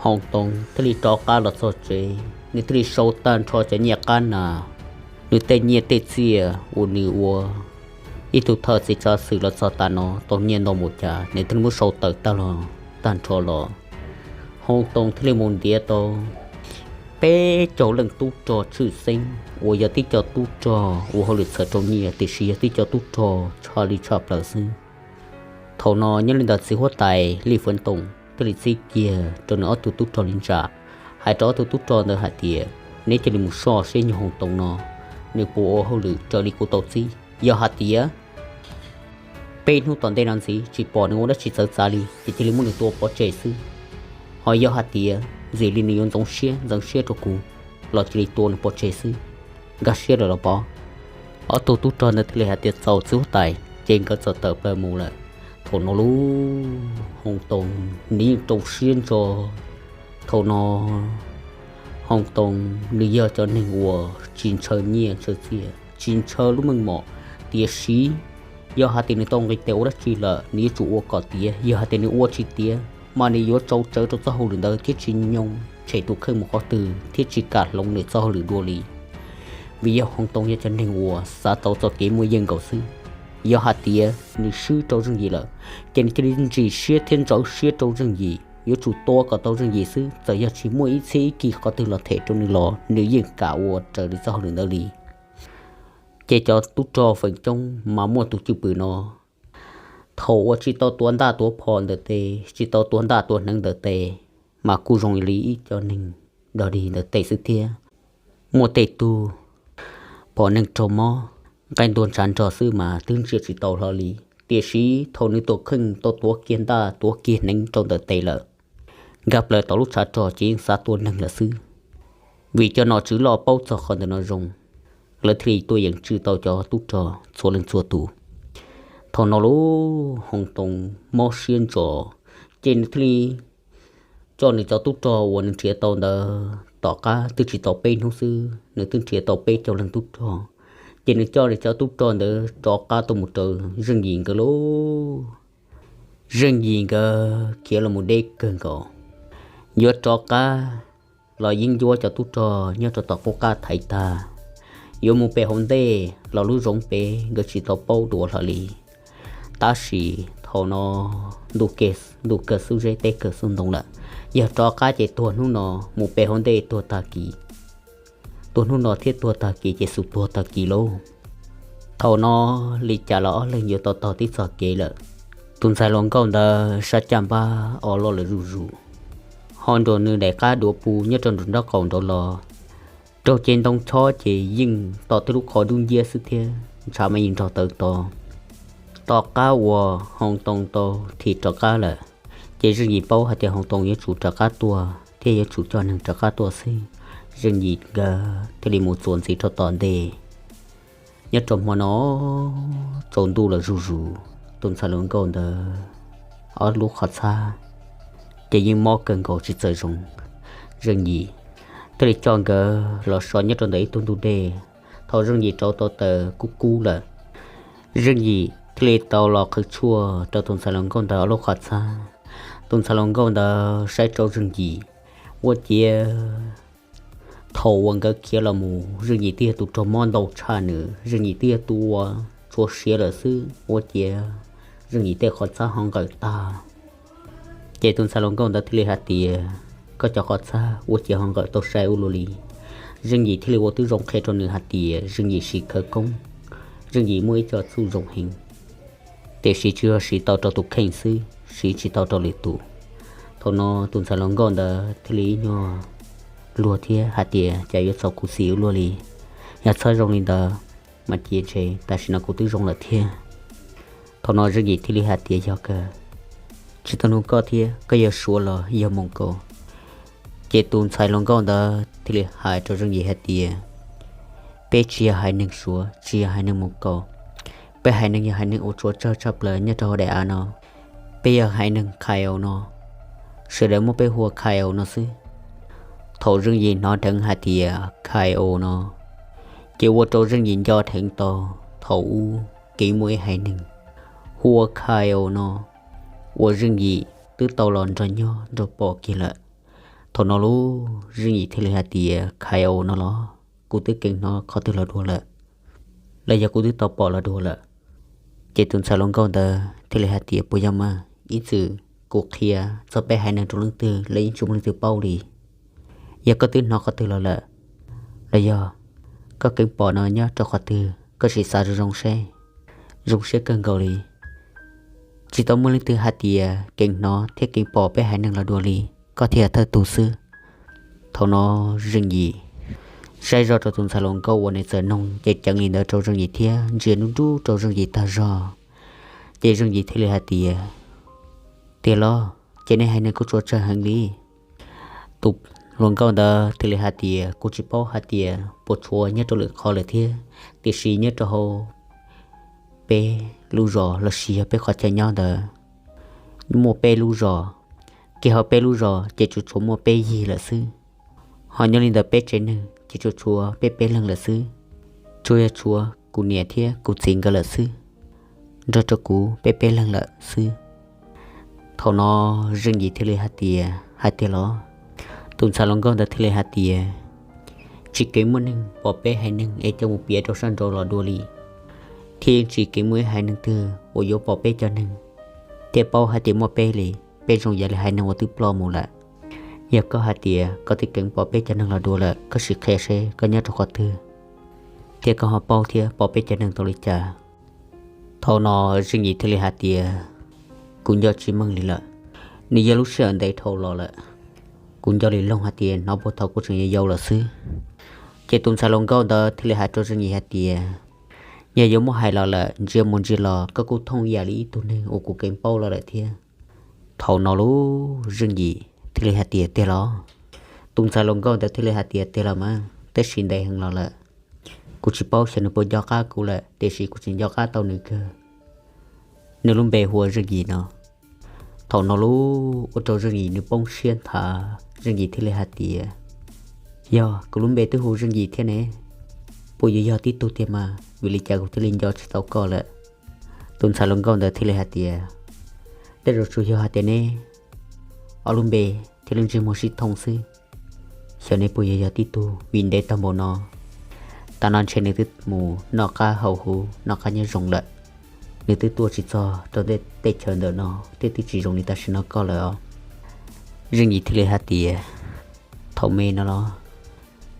Hoo Toos thiaj li rov qab los txog tsev, nws thiaj li sau tag nrho cov nyiaj qab nas, nws tej nyiaj tej txiaj uas nws ua ib tug thawj txiv tsav xwm los txog tav no tau nyiaj ntau npaum cas, nws thiaj li muab sau tawm tag los, tag nrho los. Hoo Toos thiaj li mus ntiav tau peb caug leej tub rog tshwj xeeb uas yog tib co tub rog ua hauj lwm txhawm rau nyiaj, tiam sis yog tib co tub rog tshaj li tshaj plaws xwb. Thaum no nyob li ntawd txiv huab tais Lij Fuv Toom thiaj li txib kiag rau nws ob tug tub rog li ntsa, hais rau ob tug tub rog ntawd hais tias, Neb cia li mus soj seb nyuag Hoo Toos no nws puas ua hauj lwm raws li kuv tau txib. Yog hais tias peb hnub tom ntej no ntxiv tsis pom nws ua dab tsi txawv txav li ces cia li muab nws tua pov tseg xwb. Ho yog hais tias ntxim li nws yuav ntxoov siab ntxeev siab rau kuv los cia li tua nws pov tseg xwb. Nkag siab lawm los pov? Ob tug tub rog ntawd thiaj li hais tias, Txaus txiv huab tais. Ces nkawd txawm tawm plaws mus lawm. Thaum no lauj, Hoo Toos nws yeej rau siab ntso. Thaum no Hoo Toos nws yog cov neeg uas tsis ntshaw nyiaj ntshaw txiaj, tsis ntshaw lub meej mom, tiam sis yog hais tias nws tau nqis tes ua dab tsi lawm nws yuav tsum ua kom tiav. Yog hais tias nws ua tsis tiav mas nws yuav tsau tsawv rau txoj hauj lwm ntawd thiab tsis nyoo tshem tus kheej mus qhov twg thiab tsis kam hloov nws txoj hauj lwm dua li. Vim yog Hoo Toos yog cov neeg uas xav tau txoj kev muaj yeej nkaus xwb. Yog hais tias nws swb rau Zeej Yim lawm, ces nws cia li ntsim siab thiab ntxhov siab rau Zeej Yim, yuav tsum tua kom tau Zeej Yim xwb. Txawm yog tsis muaj ib txhiab ib kis qhov twg los them rau nws los nws yeej kam ua raws li txoj hauj lwm ntawd li. Ces cov tub rog feem coob mas muaj tus cwj pwm no, thaum uas tsis tau tuav ntaj tuav phom ntawm tes, tsis tau tuav ntaj tuav hneev ntawm tes, mas kuj zoo li ib co neeg dog dig ntawm tes xwb thiab. Muaj tej tug pom neeg raug mob, nqaij ntuag ntshav nrog xwb mas twb ntsia tsis tau hlo li. Tiam sis thaum nws tus kheej tau tuav kiag ntaj tuav kiag hneev rau ntawm tes lawm, nkag plaws tom lub tshav rog ces yeej xav tua neeg lawm xwb. Vim cov nom tswv loj paub txog qhov ntawm no zoo, lawv thiaj li tuaj yeem tswj tau cov tub rog txhua leej txhua tus. Thaum no lub Hoo Too mob siab ntso, ces nws thiaj li coj nws cov tub rog uas nws nrhiav tau ntawd, tom qab twb tsis tau peb hnub xwb nws twb nrhiav tau peb caug leej tub rog, ces nws coj nws cov tub rog ntawd rov qab tuaj mus raws Zeej Yim nkawd lauj. Zeej Yim nkawd khiav los mus deb kawg nkaus, yuav rov qab los yeej yuav cov tub rog nyob rau tom qub qab thaiv tag, yuav mus pem hauv ntej los lub zoov pem nkawd tsis tau paub dua hlo li. Tab sis thaum no ntuj kawg xub zeb teb kawg xub ntoo lawm, yog rov qab ces tuag hnub no mus pem hauv ntej tuag tag kis, tuag hnub no thiab tuag tag kis ces xus tuag tag kis lauj. Thaum no li cas los ob leeg yuav tau taug tib txoj kev lawm. Tus ntxhais hluas nkauj ntawd sab caj npab o loj lawm zuj zus, ho nruas nws daim qab duav pus nyob rau nraum nraub qaum nraud los, raug ceg ntoo chob ces yeej tom tej lub qhov dub nciab xwb thiab ntshav mas yeej nrog tawv to. Tom qab uas Hoo Too tau thim rov qab lawm, ces Zeej Yim paub hais tias Hoo Too yuav tsum rov qab tuaj thiab yuav tsum coj neeg rov qab tuaj xwb. Zeej Yim nkawd thiaj li mus txuas ntxiv rau tom ntej. Nyob rau hmo no tsaus ntuj lawm zuj zus, tus ntxhais hluas nkauj ntawd ob lub qhov txhab ces yeej mob kawg nkaus tsis txawj zoo. Zeej Yim thiaj li coj nkawd los so nyob rau ntawm ib tug ntug dej. Thaum Zeej Yim rauv tau taws kub kub lawm, Zeej Yim thiaj li tau los qhwv tshuaj rau tus ntxhais hluas nkauj ntawd ob lub qhov txhab. Tus ntxhais hluas nkauj ntawd saib rau Zeej Yim, ua ciav thaum uas nkawd khiav los mus Zeej Yim twb yog tus raug mob ntau tshaj nws, Zeej Yim twb yog tus uas tshuav siav lawm xwb, ua ciav Zeej Yim tej qhov txhab ho nqawm tag. Ces tus ntxhais hluas nkauj ntawd thiaj li hais tias, koj cov qhov txhab ua ciav ho nqawm tau sai ua luaj li. Zeej Yim thiaj li ua tib zoo qhia rau nws hais tias Zeej Yim siv khawv koob, Zeej Yim muaj ib co txuj zoo heev, tiam sis tsuas yog siv tau rau tus kheej xwb, siv tsis tau rau lwm tus. Thaum no tus ntxhais hluas nkauj ntawd thiaj li ib nyuag luag thiab hais tias, cas yuav txaus khuv xim ua luaj li. Yog txhob zoo li ntawd mas cia ntshe tam sim no kuv twb zoo lawm thiab. Thaum no Zeej Yim thiaj li hais tias, yog kawg, tsis tau nug koj thiab, koj yog Suav los yog Moos Kaus? Ces tus ntxhais hluas nkauj ntawd thiaj li hais rau Zeej Yim hais tias, peb tsis yog haiv neeg Suav, tsis yog haiv neeg Moos Kaus. Peb haiv neeg yog haiv neeg uas tshuav tsawg tshaj plaws nyob rau hauv daim av no. Peb yog haiv neeg Khaio no, sawv daws muab peb hu ua Khaio no xwb. Thaum Zeej Yim hnov dheev hais tias Khaio no, ces ua rau Zeej Yim nco dheev tau thaum ub kev muaj ib haiv neeg hu ua Khaio no uas Zeej Yim twb tau los nrog nyob nrog pom kiag lawm. Thaum no lauj, Zeej Yim thiaj li hais tias, Khaio no los kuv twb keev hnov qhov twg los dua lawm, los yog kuv twb tau pom los dua lawm. Ces tus ntxhais hluas nkauj ntawd thiaj li hais tias, puas yog mas? Ib txwm kuv qhia txog peb haiv neeg rau leej twg los yeej tsis muaj leej twg paub li. Yog koj twb hnov qhov twg los lawm, los yog koj keev pom no nyob rau qhov twg, koj sim xav zoo zoo seb. Zoo siab kawg nkaus li. Tsis tau muaj leej twg hais tias keev hnov thiab keev pom peb haiv neeg los dua li, koj thiaj thawj tug xwb. Thaum no Zeej Yim saib zoj rau tus ntxhais hluas nkauj uas nws txawm noog ceev ceev li ntawd rau Zeej Yim thiab ntsia nruj nrub rau Zeej Yim tag zog, ces Zeej Yim thiaj li hais tias, tiag los ces nej haiv neeg kuj tshuav tsawg heev li? Tus hluas nkauj ntawd thiaj li hais tias, kuv tsis paub hais tias puas tshuav nyob rau lwm qhov lawm thiab, tiam sis nyob rau hauv peb lub zos los sis yog peb qhov chaw nyob ntawd muaj peb lub zos, kiag hauv peb lub zos ces tsuas tshuav muaj peb yig lawm xwb. Ho nyob li ntawm peb tsev neeg ces tsuas tshuav peb peb leeg lawm xwb. Tsuas yog tshuav kuv niam thiab kuv txiv nkawd lawm xwb, nrog rau kuv peb peb leeg lawm xwb. Thaum no Zeej Yim thiaj li hais tias, hais tiag los? Tus ntxhais hluas nkauj ntawd thiaj li hais tias, tsis keev muaj neeg pom peb haiv neeg es coj mus piav rau sab nraud los dua li, thiab yeej tsis keev muaj ib haiv neeg twg uas yuav pom peb cov neeg thiab paub hais tias muaj peb li. Peb zoo yam li haiv neeg uas twb ploj mus lawm. Yog koj hais tias koj twb keev pom peb cov neeg los dua lawm, koj sim qhia seb koj nyob rau qhov twg, thiab koj ho paub thiab pom peb cov neeg tau li cas? Thaum no Zeej Yim thiaj li hais tias, kuv nco tsis meej li lawm. Nws yog lub sij hawm ntev dhau los lawm. Kuv nco li loog hais tias hnov puag thaum kuv tseem yau yau lawm xwb. Ces tus ntxhais hluas nkauj ntawd thiaj li hais rau Zeej Yim hais tias, Yog yuav muab hais los lawm, ntsia mus ntsia los koj kuj thooj ib yam li ib tug neeg uas kuv keev paub los lawm thiab. Thaum no lub Zeej Yim thiaj li hais tias, Tiag los? Tus ntxhais hluas nkauj ntawd thiaj li hais tias, Tiag los mas, tab sis ntev heev los lawm, kuv tsis paub xyov nws puas nco qab kuv lawm, tiam sis kuv tseem nco qab tau nws kawg. Nws lub npe hu ua Zeej Yim no. Thaum no lub ua rau Zeej Yim nws poob siab nthav, Zeej Yim thiaj li hais tias, Yog, kuv lub npe twb hu Zeej Yim thiab ne, puas yuav yog tib tug tiag mas? Vim li cas kuv thiaj li nco tsis tau koj lawm? Tus ntxhais hluas nkauj ntawd thiaj li hais tias, Tej zaum tsuas yog hais tias neb ob lub npe thiab lub ntsej muag sib thooj xwb. Xyov neb puas yuav yog tib tug, vim ntev tag npaum no, tam no ntshe nws twb mus noj qab haus huv noj qab nyob zoo lawm. Nws twb tuaj tsis txog rau tej teb chaws ntawm no thiab twb tsis zoo li tam sim no koj lawm os. Zeej Yim thiaj li hais tias, Thaum me no los?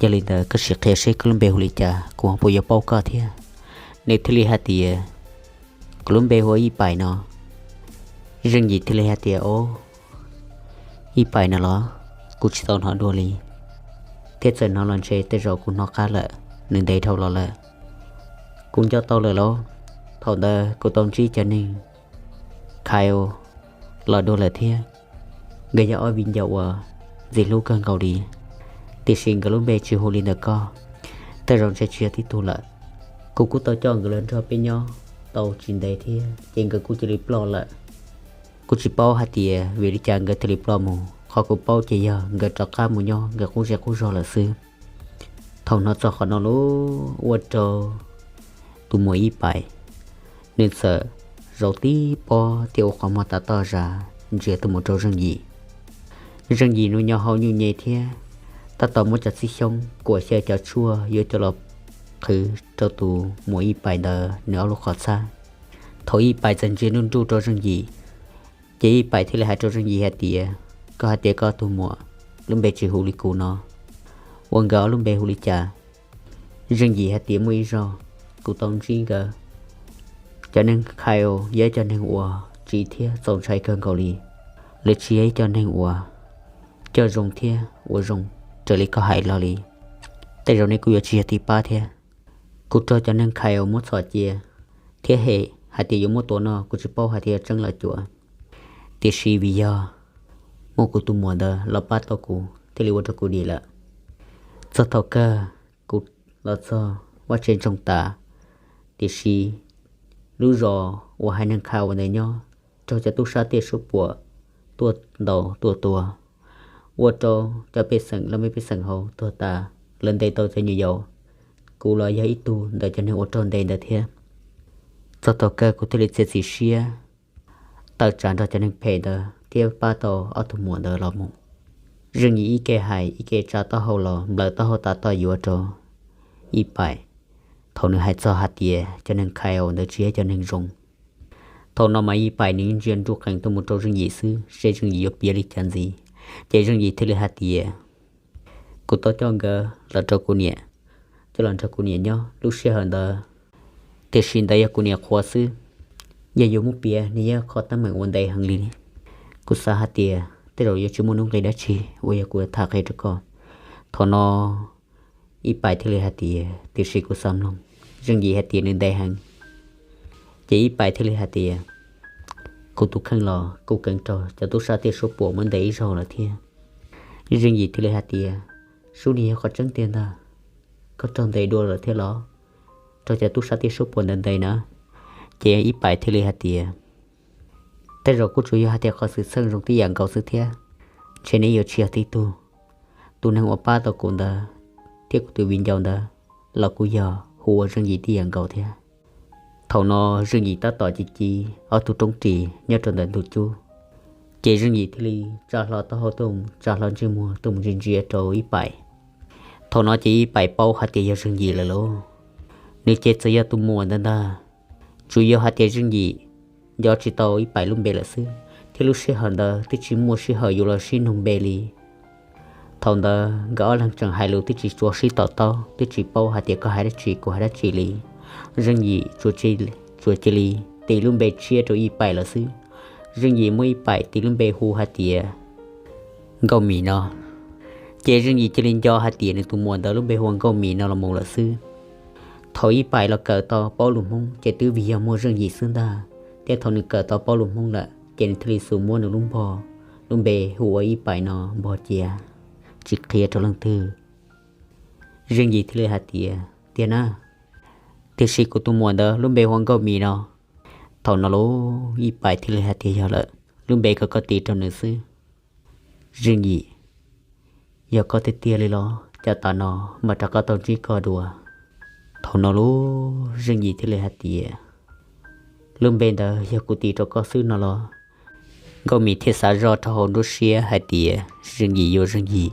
Yog li ntawd koj sim qhia seb koj lub npe hu li cas kuv puas yuav paub koj thiab. Nws thiaj li hais tias, Kuv lub npe hu ua Ib Pais no. Zeej Yim thiaj li hais tias, Ob, Ib Pais no los? Kuv tsis tau hnov dua li, thiab txawm hnov los ntshe tej zaum kuv hnov qab lawm, nws ntev dhau los lawm. Kuv nco tau lawm lauj, thaum ntawd kuv tau ntsib cov neeg Khail los dua lawm thiab. Nkawd yog ob viv ncaus uas ntxim hlub kawg nkaus li, tiam sis nkawd lub npe tsis hu li ntawm koj, tej zaum ntshe tsis yog tib tug lawm. Kuv kuj tau coj nkawd los nrog peb nyob tau tsis ntev thiab ces nkawd kuj cia li ploj lawm. Kuv tsis paub hais tias vim li cas nkawd thiaj li ploj mus, qhov kuv paub ces yog nkawd rov qab mus nyob nkawd qub zej qub zog lawm xwb. Thaum hnov txog qhov no lub ua rau tus muam Ib Pais, nws txawm zaum tib pob thiab ua qhov muag tav toj zam ntsia tuaj mus rau Zeej Yim. Zeej Yim nws nyo hau nyuj nyem thiab tab tom muab cov txiv xyoob kuam xyaw cov tshuaj yuav coj los qhwv rau tus muam Ib Pais ntawd nws ob lub qhov txhab. Thaum Ib Pais txawm ntsia nruj nruj rau Zeej Yim, ces Ib Pais thiaj li hais rau Zeej Yim hais tias, Koj hais tias koj tus muam lub npe tsis hu li kuv no, ua nkawd ob lub npe hu li cas? Zeej Yim hais tias, Muaj ib zaug kuv tau ntsib nkawd. Cov neeg Khail yog ib cov neeg uas tsiv thiab txaus ntshai kawg nkaus li. Lawv tsis yog ib cov neeg uas coj zoo thiab ua zoo raws li koj hais los li. Tej zaum neb kuj yuav tsis yog tib pab thiab. Kuv raug cov neeg Khail muab txhom cia thiab hem hais tias yuav muab tua noj, kuv tsis paub hais tias yog tseeb los cuav. Tiam sis vim yog muaj kuv tus muam ntawd los pab tau kuv thiaj li ua rau kuv dim lawm. Txog thaum kawg kuv los txog vaj tse ntsoog tas, tiam sis lub zos uas haiv neeg Khail ua ntawd nyob raug cov tub sab tiaj suab puam tuaj ntaus tuaj tua, ua rau cov pej xeem laj mej pej xeem hauv tuag tas, lawv ntes tau cov nyuam yaus. Kuv los yog ib tug ntawm cov neeg uas raug ntes ntawd thiab. Txog thaum kawg kuv thiaj li txiav txim siab tawm tsam nrog cov neeg phem ntawd thiab pab tau ob tug muam ntawd los mus. Zeej Yim ib ke hais ib ke tsa taub hau los nplawm taub hau tav toj yuav rau Ib Pais. Thaum nws hais txog hais tias cov neeg Khail ntawd tsis yog cov neeg zoo, thaum no mas Ib Pais nws ntsia nruj qees tuaj mus rau Zeej Yim xwb, seb Zeej Yim yuav piav li cas ntxiv. Ces Zeej Yim thiaj li hais tias, Kuv tau coj nkawd los rau kuv niam, coj los nrog kuv niam nyob lub sij hawm ntawd. Tiam sis ntawd yog kuv niam qhuas xwb, yog yuav muab piav nws yog qhov teeb meem uas ntev heev li. Kuv xav hais tias tej zaum yuav tsis muaj nuj nqis dab tsi uas yog kuv tham qhia rau koj. Thaum no Ib Pais thiaj li hais tias, Tiam sis kuv xav mloog. Zeej Yim hais tias nws ntev heev. Ces Ib Pais thiaj li hais tias, Kuv tus kheej los kuj kheev raug cov tub sab tiaj suab puam muab ntes ib zaug lawm thiab. Zeej Yim thiaj li hais tias, Sub, nws yog qhov tseeb tiag ntag, koj raug ntes dua lawm thiab los? Raug cov tub sab tiaj suab puam ntawd ntes na? Ces Ib Pais thiaj li hais tias, Tej zaum kuj tsuas yog hais tias qhov xwm txheej zoo tib yam nkaus xwb thiab. Ntshe neb yuav tsis yog tib tug. Tus neeg uas pab tau kuv ntawd thiab kuv tus viv ncaus ntawd los kuj yog hu ua Zeej Yim tib yam nkaus thiab. Thaum no Zeej Yim tab tom ci ci ob tug roob ris nyob rau ntawm ntug cub, ces Zeej Yim thiaj li tsa hlo taub hau tuaj, tsa hlo ntsej muag tuaj mus ntsia ntsia rau Ib Pais. Thaum no ces Ib Pais paub hais tias yog Zeej Yim lawm lauj. Nws ces txawm yog tus muam ntawd ntag, tsuas yog hais tias Zeej Yim nco tsis tau Ib Pais lub npe lawm xwb, thiab lub sij hawm ntawd twb tsis muaj sij hawm yuav los sib nug npe li. Thaum ntawd nkawd ob leeg tseem hais lus twb tsis tshua sib to taub, twb tsis paub hais tias koj hais dab tsi kuv hais dab tsi li. Zeej Yim tsuas cia li tis lub npe tshiab rau Ib Pais lawm xwb. Zeej Yim muab Ib Pais tis lub npe hu hais tias Nkauj Mis no. Ces Zeej Yim cia li nco hais tias nws tus muam ntawd lub npe hu ua Nkauj Mis no los mus lawm xwb. Thaum Ib Paim los kawm tau paub lus Hmoob ces twb vim yog muaj Zeej Yim xwb ntag, thiab thaum nws kawm tau paub lus Hmoob lawm ces nws thiaj li xub muab nws lub npog, lub npe hu ua Ib Paim no npog cia, tsis qhia rau leej twg. Zeej Yim thiaj li hais tias, Tiag na, tiam sis kuv tus muam ntawd lub npe hu ua Nkauj Mim no. Thaum no lub Ib Paim thiaj li hais tias, Yog lawm, lub npe ko koj tis rau nws xwb. Zeej Yim, yog koj tiag tiag li los cas tam no mam rov qab tau ntsib koj dua? Thaum no lub Zeej Yim thiaj li hais tias, Lub npe ntawd yog kuv tis rau koj xwb no los? Nkauj Mim thiaj xav zoj rau hauv nruab siab hais tias Zeej Yim yuav Zeej Yim,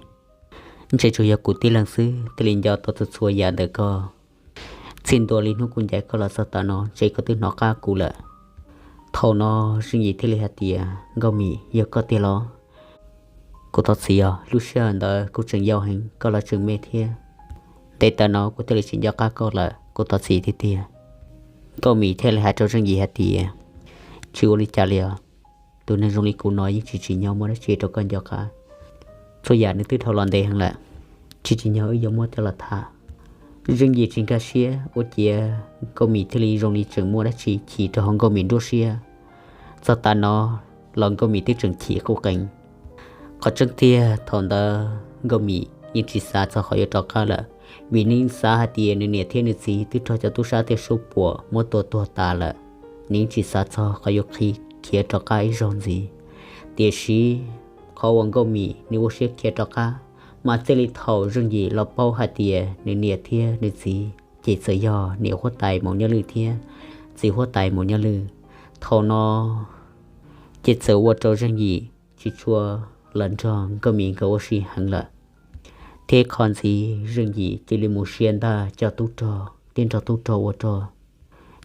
ntshe tsuas yog kuv tib leeg xwb thiaj li nco tau txhua txhua yam ntawm koj. Txij ntua li hnub kuv ncaim koj los txog tav no ntshe koj twb hnov qab kuv lawm. Thaum no Zeej Yim thiaj li hais tias, Nkauj Mim, yog koj tiag los? Kuv thov txim os, lub sij hawm ntawd kuv tseem yau heev, koj los tseem me thiab. Ntev tav no kuv thiaj li tsis nco qab koj lawm, kuv thov txim tiag tiag. Nkauj Mim thiaj li hais rau Zeej Yim hais tias, Tsis ua li cas li os, tus neeg zoo li kuv no yeej tsis tsim nyog muaj dab tsi rau koj nco qab. Txhua yam nws twb dhau los ntev heev lawm, tsis tsim nyog wb yuav muab coj los tham. Zeej Yim tsis nkag siab ua ciav Nkauj Mim thiaj li zoo li tseem muaj dab tsi chim rau hauv Nkauj Mim nruab siab. Txog tav no los Nkauj Mim twb tseem chim quj qees. Qhov tseeb tiag thaum ntawd Nkauj Mim yeej tsis xav txog qhov yuav rov qab lawm, vim nws xav hais tias nws niam thiab nws txiv twb raug cov tub sab tiaj suab puam muab tua tuag tas lawm. Nws yeej tsis xav txog qhov yuav qhib khiav rov qab ib zaug ntxiv. Tiam sis qhov uas Nkauj Mim nws ua siab khiav rov qab, mas txij li thaum Zeej Yim los paub hais tias nws niam thiab nws txiv ces txawm yog niam huab tais Maum Nyob Lwj thiab txiv huab tais Maum Nyob Lwj. Thaum no ces txawm ua rau Zeej Yim tsis tshua los nrog Nkauj Mim nkawd ua si heev lawm. Thiab qhov ntxiv Zeej Yim cia li mus sia ntaj coj tub rog thiab nrog tub rog ua rog.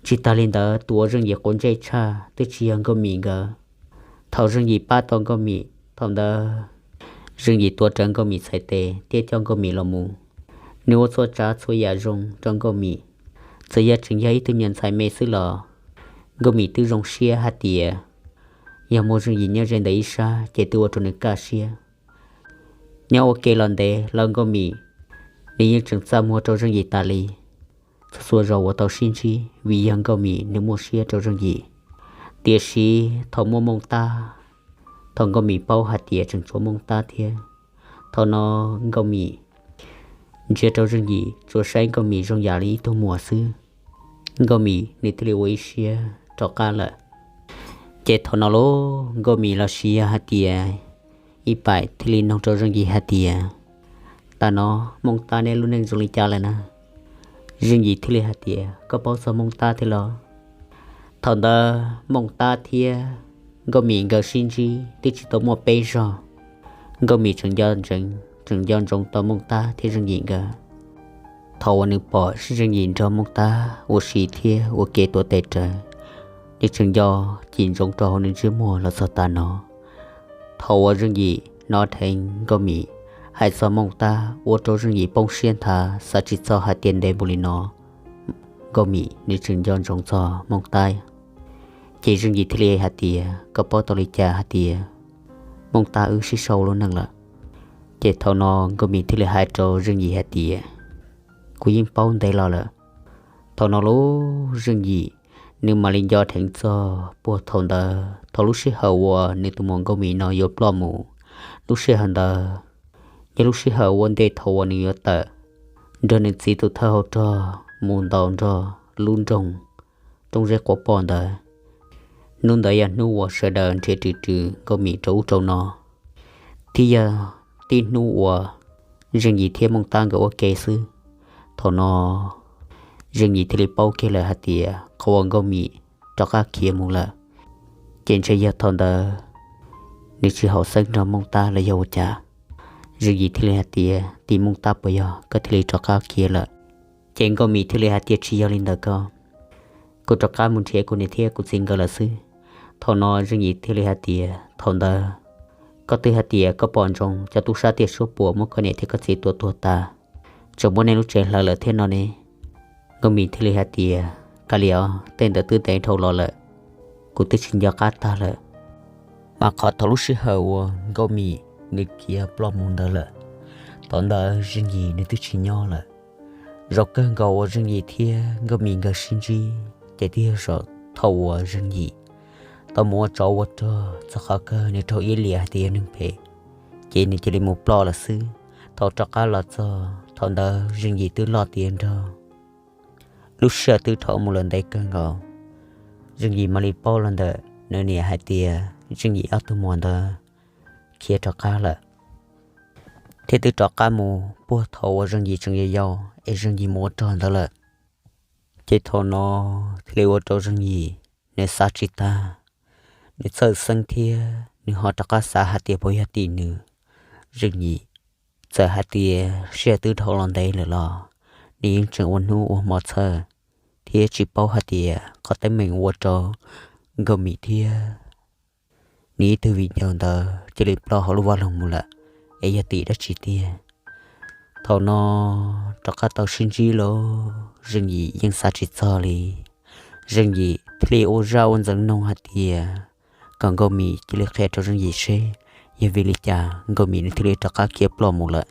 Tsis tas li ntawd tus uas Zeej Yim quav ntsej tshaj twb tsis yog Nkauj Mim nkawd. Thaum Zeej Yim pab tau Nkauj Mim, thaum ntawd Zeej Yim tuav rawv Nkauj Mim txhais tes thiab coj Nkauj Mim los mus. Nws ua txhua tsav txhua yam zoo rau Nkauj Mim. Txawm yog tseem yog ib tug nyuam ntxhais me xwb los Nkauj Mim twb zoo siab hais tias yog muaj Zeej Yim nyob ze ntawm ib sab ces twb ua rau nws kaj siab. Nyob ua ke los ntev los Nkauj Mim nws yeej tseem txaj muag rau Zeej Yim tas li. Txhua txhua zaus uas tau sib ntsib vim yog Nkauj Mim nws muaj siab rau Zeej Yim. Tiam sis thaum muaj Mooj Tab, thaum Nkauj Mim paub hais tias tseem tshuav Mooj Tab thiab, thaum no Nkauj Mim ntsia rau Zeej Yim tsuas saib Nkauj Mim zoo yam li ib tug muam xwb. Nkauj Mim nws thiaj li ua ib siab rov qab lawm. Ces thaum no lauj Nkauj Mim los sis yog hais tias Ib Paim thiaj li nug rau Zeej Yim hais tias, Tam no Mooj Tab neb lub neej zoo li cas lawm na? Zeej Yim thiaj li hais tias, Koj paub txog Mooj Tab thiab los? Thaum ntawd Mooj Tab thiab Nkauj Mim nkawd sib ntsib twb tsis tau muaj peb zaug, Nkauj Mim tseem nco ntsees, tseem nco ntsoov tau Mooj Tab thiab Zeej Yim nkawd. Thaum uas nws pom Zeej Yim nrog Mooj Tab ua si thiab ua ke tuav tes rawv, nws tseem nco cim ntsoov rau hauv nws ntsej muag los txog tav no. Thaum uas Zeej Yim hnov dheev Nkauj Mim hais txog Mooj Tab ua rau Zeej Yim poob siab nthav, xav tsis txog hais tias ntev npaum li no Nkauj Mim nws tseem nco ntsoov txog Mooj Tab. Ces Zeej Yim thiaj li hais tias, Koj paub tau li cas hais tias Mooj Tab wb sib sau lub neej lawm? Ces thaum no Nkauj Mim thiaj li hais rau Zeej Yim hais tias, Kuv yeej paub ntev los lawm. Thaum no lauj Zeej Yim nws mam li nco dheev txog puag thaum ntawd, thaum lub sij hawm uas nws tus muam Nkauj Mim no yuav ploj mus. Lub sij hawm ntawd yog lub sij hawm ua ntej thaum uas nws yuav tawm nrog nws txiv tus thawj hauv rog mus ntaus nrog lub nroog Roob Zeb Quav Poj ntawd. Hnub ntawd yog hnub uas sawv daws nrhiav rws rws Nkauj Mim rau ub rau no, thiab yog tib hnub uas Zeej Yim thiab Mooj Tab nkawd ua ke xwb. Thaum no Zeej Yim thiaj li paub kiag lawm hais tias qhov uas Nkauj Mim rov qab khiav mus lawm, ces ntshe yog thaum ntawd nws tsis haum xeeb nrog Mooj Tab los yog ua cas. Zeej Yim thiaj li hais tias, Tim Mooj Tab puas yog koj thiaj li rov qab khiav lawm? Ces Nkauj Mim thiaj li hais tias, Tsis yog li ntawd koj, kuv rov qab mus nrhiav kuv niam thiab kuv txiv nkawd lawm xwb. Thaum no Zeej Yim thiaj li hais tias, Thaum ntawd koj twb hais tias koj pom ntsoov cov tub sab tiaj suab puam muab koj niam thiab koj txiv tua tuag tas, tseem muab nej lub tsev hlawv lawm thiab no ne. Nkauj Mim thiaj li hais tias, Kav liam os, tej ntawd twb ntev dhau los lawm, kuv twb tsis nco qab tag lawm. Mas qhov thaum lub sij hawm uas Nkauj Mim nws khiav ploj mus ntawd lawm, thaum ntawd Zeej Yim nws twb tsis nyob lawm. Zaum kawg nkaus uas Zeej Yim thiab Nkauj Mim nkawd sib ntsib ces twb yog zaum thaum uas Zeej Yim tau mus ua tsov ua rog txog qhov kawg nws raug iab liam hais tias yog neeg phem, ces nws cia li mus ploj lawm xwb. Thaum rov qab los txog thaum ntawd Zeej Yim twb loj tiav nrog lub sij hawm twb dhau mus lawm ntev kawg nkaus. Zeej Yim mam li paub los ntawm nws niam hais tias Zeej Yim ob tug muam ntawd khiav rov qab lawm, thiab twb rov qab mus puag thaum uas Zeej Yim tseem yau yau es Zeej Yim mus ua rog ntawd lawm. Ces thaum no thiaj li ua rau Zeej Yim nws xav tsis tag, nws txhawj xeeb thiab nws ho rov qab xav hais tias puas yog tim nws. Zeej Yim txawm hais tias sij hawm twb dhau los ntev lawm los nws yeej tseem ua hnub ua hmo txhawj thiab tsis paub hais tias qhov teeb meem ua rau Nkauj Mim thiab nws ib tug viv ncaus ntawd cia li ploj hauv lub vaj loog mus lawm, es yog tim dab tsi tiag. Thaum no rov qab tau sib ntsib los Zeej Yim yeej xav tsis txog li. Zeej Yim thiaj li ua zaj ua ntxeev noog hais tias kom Nkauj Mim cia li qhia rau Zeej Yim seb yog vim li cas Nkauj Mim nws thiaj li rov qab khiav ploj mus lawm.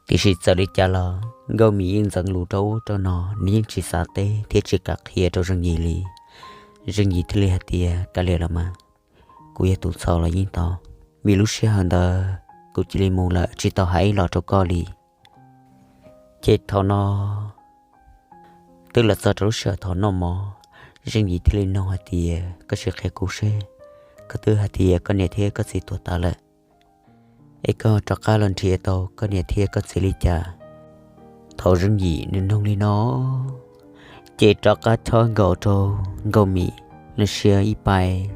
Tiam sis txawm li cas los Nkauj Mim yeej ntxeev lus rau ub rau no, nws yeej tsis xav teb thiab tsis kam qhia rau Zeej Yim li. Zeej Yim thiaj li hais tias kav liam los mas, kuv yog tus txhaum los yeej tau, vim lub sij hawm ntawd kuv cia li mus lawm tsis tau hais ib los rau koj li. Ces thaum no twb los txog rau lub sij hawm thaum noj mov, Zeej Yim thiaj li noog hais tias koj sim qhia kuv seb, koj twb hais tias koj niam thiab koj txiv tuag tas lawm, es koj rov qab los nrhiav tau koj niam thiab koj txiv li cas? Thaum Zeej Yim nws noog li no, ces rov qab chob nkaus rau Nkauj Mim los sis Ib Pais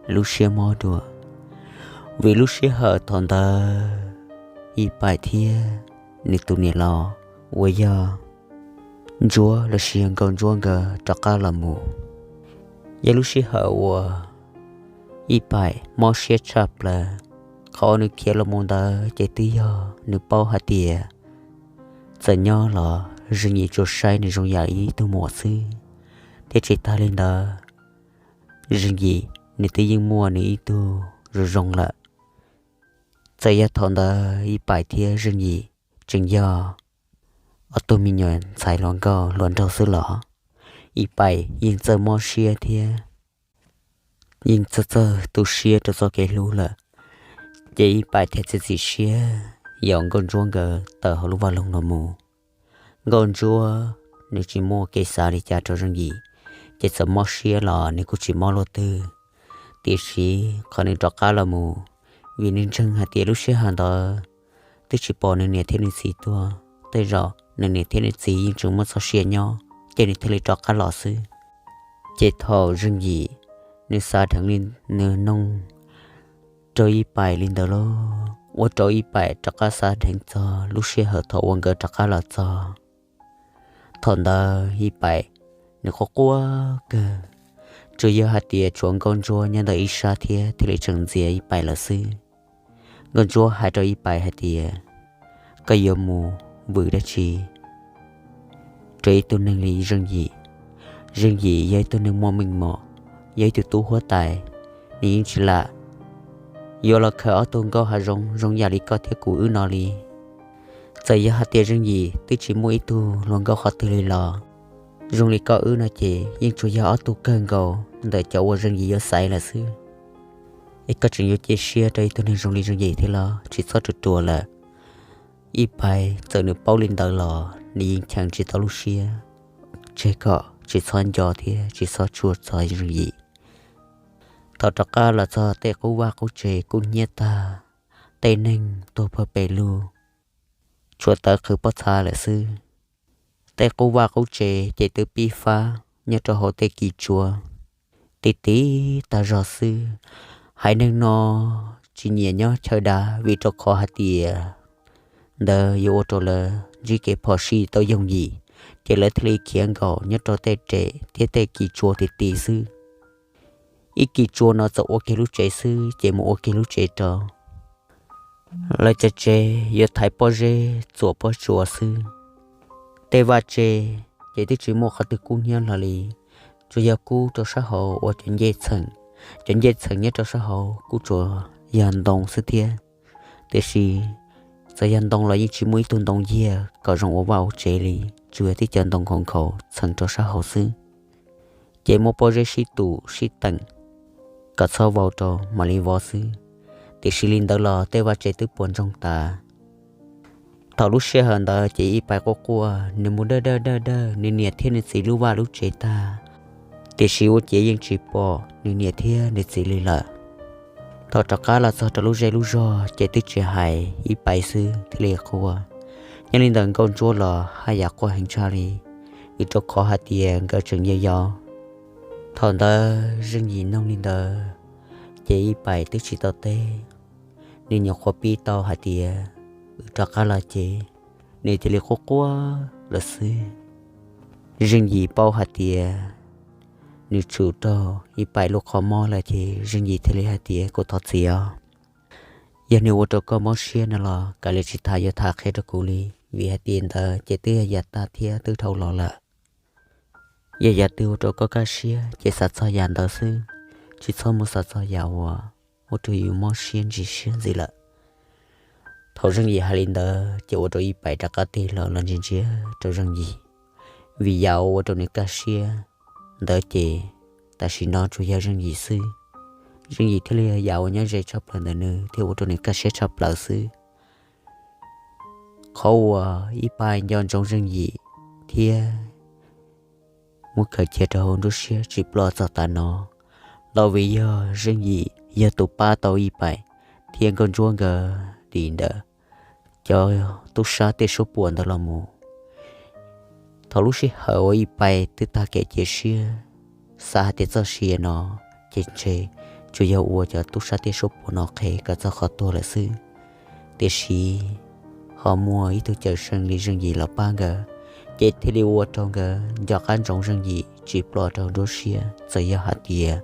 lub siab mob dua, vim lub sij hawm thaum ntawd Ib Pais thiab nws tus niam laus uas yog Ntsuab los sis yog Nkauj Ntsuab nkawd rov qab los mus. Yog lub sij hawm uas Ib Pais mob siab tshaj plaws, qhov uas nws khiav los mus ntawd ces twb yog nws paub hais tias txawm nyob los Zeej Yim tsuas saib nws zoo yam ib tug muam xwb, thiab tsis tas li ntawd Zeej Yim nws twb yeej muaj nws ib tug zoo zoo lawm. Txawm yog thaum ntawd Ib Pais thiab Zeej Yim tseem yog ob tug me nyuam ntxhais hluas nkauj hluas nraug xwb los Ib Pais yeej txawj mob siab thiab yeej txawj txawj tu siab rau txoj kev hlub lawm. Ces Ib Pais thiaj txiav txim siab yaum Nkauj Ntsuab nkawd tawm hauv lub vaj loog no mus. Nkauj Ntsuab nws tsis muaj kev xav li cas rau Zeej Yim, ces txawm mob siab los nws kuj tsis mob luaj twg. Tiam sis qhov nws rov qab los mus, vim nws ntseeg hais tias lub sij hawm ntawd twb tsis pom nws niam thiab nws txiv tuag, tej zaum nws niam thiab nws txiv yeej tseem muaj txoj sia nyob, ces nws thiaj li rov qab los xwb. Ces thaum Zeej Yim nws xav dheev li, nws noog rau Ib Pais li ntawd lauj, ua rau Ib Pais rov qab xav dheev txog lub sij hawm thaum uas nkawd rov qab los txog. Thaum ntawd Ib Pais nws quaj quaj kawg, tsuas yog hais tias tshuav Nkauj Ntsuab nyob ntawm ib sab thiab thiaj li tseem ntxias Ib Pais lawm xwb. Nkauj Ntsuab hais rau Ib Pais hais tias, koj yuav mus vwm dab tsi rau ib tug neeg li Zeej Yim? Zeej Yim yog ib tug neeg muaj meej mom, yog ib tug tub huab tais, nws yeej tsis lam yuav los khaws ob tug nkauj hav zoov zoo yam li koj thiab kuv wb no li. Txawm yog hais tias Zeej Yim twb tsis muaj ib tug hluas nkauj qhov twg li los, zoo li koj wb no ces yeej tsuas yog ob tug kawg nkaus ntawm cov uas Zeej Yim yuav xaiv lawm xwb. Es koj tseem yuav cia siab rau ib tug neeg zoo li Zeej Yim thiab los? Tsis txhob ruam ruam lawm. Ib Pais txawm nws paub li ntawd los nws yeej cheem tsis tau lub siab, tseg kom tsis txhob nco thiab tsis txhob tshua txog Zeej Yim. Thaum rov qab los txog tej qub vaj qub tsev kub hnyiab tag, tej neeg tuag pag pes lug, tshuav tawv qhwv pob txha lawm xwb. Tej qub vaj qub tsev ces twb pib fab nyob rau hauv tej kis tsuas ti ti tag zog xwb. Haiv neeg no tsis nyiam nyob chaw dav vim rau qhov hais tias ntawd yuav ua rau lawv ntsib kev phom sij tau yooj yim, ces lawv thiaj li khiav nkaum nyob rau tej rem thiab tej kis tsuas ti ti xwb. Ib kis tsuas no txawm ua kiag lub tsev xwb ces mus ua kiag lub tsev rau. Lawv cov tsev yuav thaiv pob zeb txuas pob tsuas xwb. Tej vaj tsev ces twb tsis muaj qhov twg kub hnyiab hlo li, tsuas yog kub rau sab hauv ua cov ncej txheem, cov ncej txheem nyob rau sab hauv kuj tsuas yog ntoo xwb thiab. Tiam sis Txawm yog ntoo los yeej tsis muaj ib tug ntoo yiag kom zoo ua vaj ua tsev li, tsuas yog tib co ntoo nkhaus nkhaus txheem rau sab hauv xwb. Ces muab pob zeb sib tum sib teem kom txhob vau rau mam li vov xwb. Tiam sis li ntawd los tej vaj tsev twb puas ntsoog tas. Thaum lub sij hawm ntawd ces Ib Pais quaj quaj, nws mus dawj dawj dawj dawj, nws niam thiab nws txiv lub vaj lub tsev tag, tiam sis ua ciav yeej tsis pom nws niam thiab nws txiv li lawm. Thaum rov qab los txog rau lub zej lub zog ces twb tsis hais Ib Pais xwb thiaj li quaj. Nyob li ntawd Nkauj Ntsuab los haj yam quaj heev tshaj li, vim rau qhov hais tias nkawd tseem yau yau. Thaum ntawd Zeej Yim noog li ntawd, ces Ib Pais twb tsis tau teb. Nws nyuam qhuav pib tau hais tias, wb rov qab los ces, nws cia li quaj quaj lawm xwb. Zeej Yim paub hais tias nws tshum raug Ib Pais lub qhov mob lawm ces Zeej Yim thiaj li hais tias, kuv thov txim os. Yog nws ua rau koj mob siab no los kav liam tsis tham, yuav tham qhia rau kuv li, vim hais tias ntawd ces twb yog yav tag thiab twb dhau los lawm. Yog yam twg ua rau koj kaj siab ces xav txog yam ntawd xwb, tsis txhob mus xav txog yam uas ua rau yus mob siab ntsis siab ntxiv lawm. Thaum Zeej Yim hais li ntawd ces ua rau Ib Pais rov qab tig hlo los ntsia ntsia rau Zeej Yim, vim yam uas ua rau nws kaj siab ntawd ces tam sim no tsuas yog Zeej Yim xwb. Zeej Yim thiaj li yog yam uas nyob ze tshaj plaws ntawm nws thiab ua rau nws kaj siab tshaj plaws xwb. Qhov uas Ib Pais nco ntsoov Zeej Yim thiab muab khaws cia rau hauv nruab siab tsis ploj txog tav no los vim yog Zeej Yim yog tus pab tau Ib Pais thiab Nkauj Ntsuab nkawd dim ntawm cov tub sab tej suab puam ntawd los mus. Thaum lub sij hawm uas Ib Pais twb tag kev cia siab, xav hais tias txoj sia no ces ntshe tsuas yog ua cov tub sab tej suab puam no qhev kom txog qhov tuag lawm xwb. Tiam sis ho muaj ib tug cawm seej li Zeej Yim los pab nkawd, ces thiaj li ua rau nkawd nco qab ntsoov Zeej Yim tsis ploj rau nruab siab. Txawm yog hais tias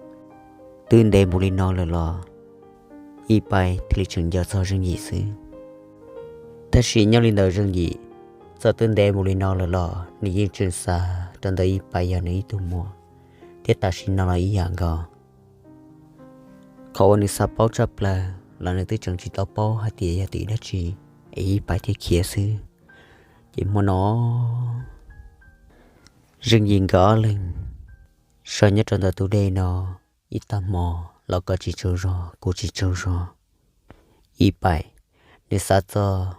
twb ntev mus li no lawm los Ib Pais thiaj li tseem nco txog Zeej Yim xwb. Tab sis nyob li ntawd Zeej Yim, txawm twb ntev mus li no lawm los nws yeej tseem xav rau ntawm Ib Pais yog nws ib tug muam, thiab tam sim no los ib yam nkaus. Qhov uas nws xav paub tshaj plaws los nws twb tseem tsis tau paub hais tias yog tim dab tsi es Ib Pais thiaj khiav xwb. Ces hmo no Zeej Yim nkawd ob leeg so nyob rau ntawm tus dej no ib tag hmo los koj tsis tsaug zog kuv tsis tsaug zog. Ib Pais nws xav txog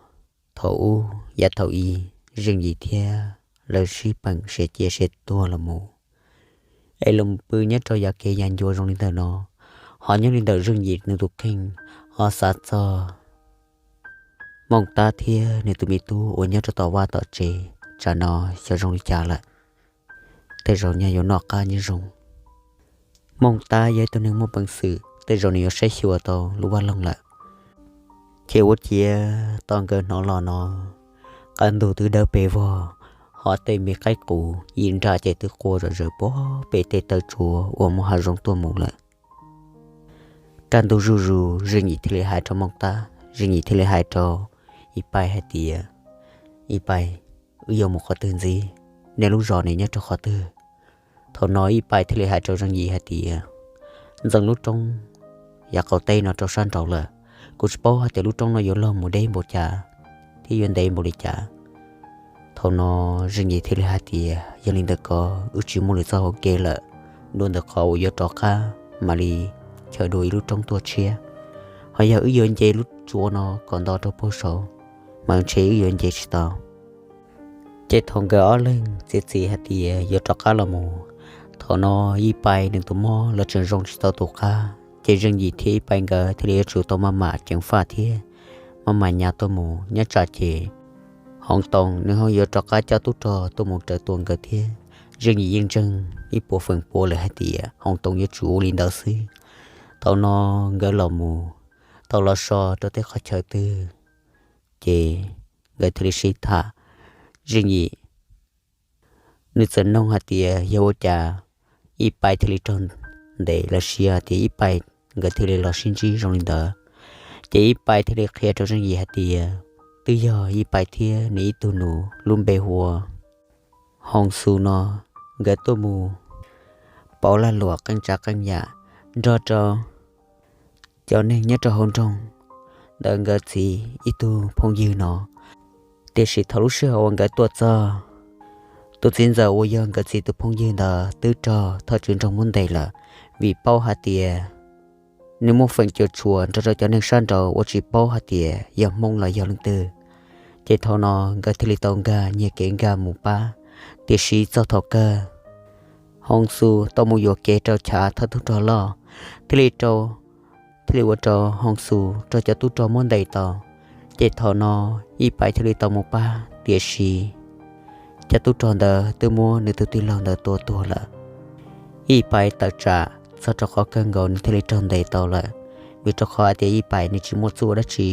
thaum ub yav thaum i Zeej Yim thiab lawv sib peem siav cia siav tuag los mus, es los pw nyob rau yav kev yav ncua zoo li ntawm no. Ho nyob li ntawm Zeej Yim nws tus kheej ho xav txog Mooj Tab thiab nws tus me tub uas nyob rau tom vaj tom tsev, tsam no xyov zoo li cas lawm. Tej zaum nyaj yuav noj qab nyob zoo. Mooj Tab yog ib tug neeg muaj peev xwm, tej zaum nws yuav saib xyuas tau lub vaj loog lawm. Ces ua ciav tau nkawd hnov los no, qab ntug twb dawb pes vog, ho tej me qaib qus yim nra ces twb qua zom zaws puag pem tej taw tsua uas muaj hav zoov tuaj mus lawm. Kaj ntug zuj zus, Zeej Yim thiaj li hais rau Mooj Tab, Zeej Yim thiaj li hais rau Ib Pais hais tias, Ib Pais, wb yuav mus qhov twg ntxiv? Nej lub zos ne nyob rau qhov twg? Thaum no Ib Pais thiaj li hais rau Zeej Yim hais tias, ntxeev lub roob yav qaum teb no rau sab nraud lawm. Kuv tsis paub hais tias lub roob no yuav log mus deb npaum cas thiab yuav ntev npaum li cas. Thaum no Zeej Yim thiaj li hais tias, yog li ntawd ko wb tsis muaj lwm txoj hauv kev lawm, dua ntawm qhov uas yuav rov qab mam li chaws dua ib lub roob tuaj tshiab. Ho yog wb yuav nce lub tsua no kom nto rau puag saud, mas ntshe wb yuav nce tsis tau. Ces thaum nkawd ob leeg txiav txim hais tias yuav rov qab los mus, thaum no Ib Pais nws tus mob los tseem zoo tsis tau tus qab, ces Zeej Yim thiab Ib Pais nkawd thiaj li yuav tsum tau maj mam ceev faj thiab maj mam nyav tuaj mus. Nyob tsam ces Hoov Toom nws ho yuav rov qab coj tub rog tuaj mus raws tua nkawd thiab. Zeej Yim yeej ntseeg ib puas feem pua lawm hais tias Hoov Toom yuav tsum ua li ntawd xwb. Thaum no nkawd los mus tau los so rau tej qhov chaw twg, ces nkawd thiaj li sib tham. Zeej Yim nws txawm noog hais tias yog ua cas Ib Pais thiaj li raug ntes los sis hais tias Ib Pais nkawd thiaj li los sib ntsib zoo li ntawd. Ces Ib Pais thiaj li qhia rau Zeej Yim hais tias twb yog Ib Pais thiab nws ib tug nus lub npe hu ua Hoov Xus no, nkawd tuaj mus pauv lag luam qee tsav qee yam nrog rau cov neeg nyob rau hauv nroog. ntawm nkawd txiv ib tug phooj ywg no. Tiam sis thaum lub sij hawm uas nkawd tuaj txog, tus txiv ntxawm uas yog nkawd txiv tus phooj ywg ntawd twb raug thawj tswv nroog muab ntes lawm, vim paub hais tias nws muaj feem cuam tshuam nrog rau cov neeg sab nraud uas tsis paub hais tias yog Hmoob los yog leej twg. Ces thaum no nkawd thiaj li tau nkag nyiag kev nkag mus pab. Tiam sis txog thaum kawg, Hoo Xu tau mus yuam kev rau chav thawj tub rog loj, thiaj li rau thiaj li ua rau Hoo Xu raug cov tub rog muab ntes tau. Ces thaum no Ib Pais thiaj li tau mus pab, tiam sis cov tub rog ntawd twb muab nws tus tij laug ntawd tua tuag lawm. Ib Pais tawm tsam txog rau qhov kawg nkaus nws thiaj li raug ntes tau lawm, vim rau qhov hais tias Ib Pais nws tsis muaj txuj dab tsi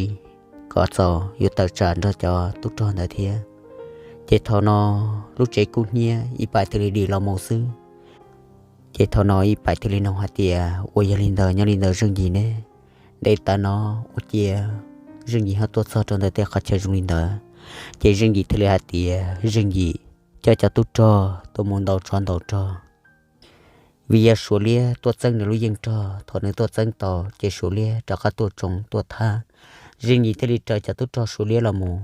kom txaus yuav tawm tsam nrog cov tub rog ntawd thiab. Ces thaum no lub tsev kub hnyiab Ib Pais thiaj li dim los mus xwb. Ces thaum no Ib Pais thiaj li nug hais tias, ua yog li ntawd nyob li ntawd Zeej Yim ne, ntev tas no ua cas Zeej Yim ho tuaj txog rau ntawm tej qhov chaw zoo li ntawd? Ces Zeej Yim thiaj li hais tias Zeej Yim coj cov tub rog tuaj mus ntaus tsov ntaus rog. Vim yog Suav liab tuaj txeeb nws lub yeej rog, thaum nws tuaj txeeb tau ces Suav liab rov qab tuaj tsoo tuaj thab. Zeej Yim thiaj li raws cov tub rog Suav liab los mus,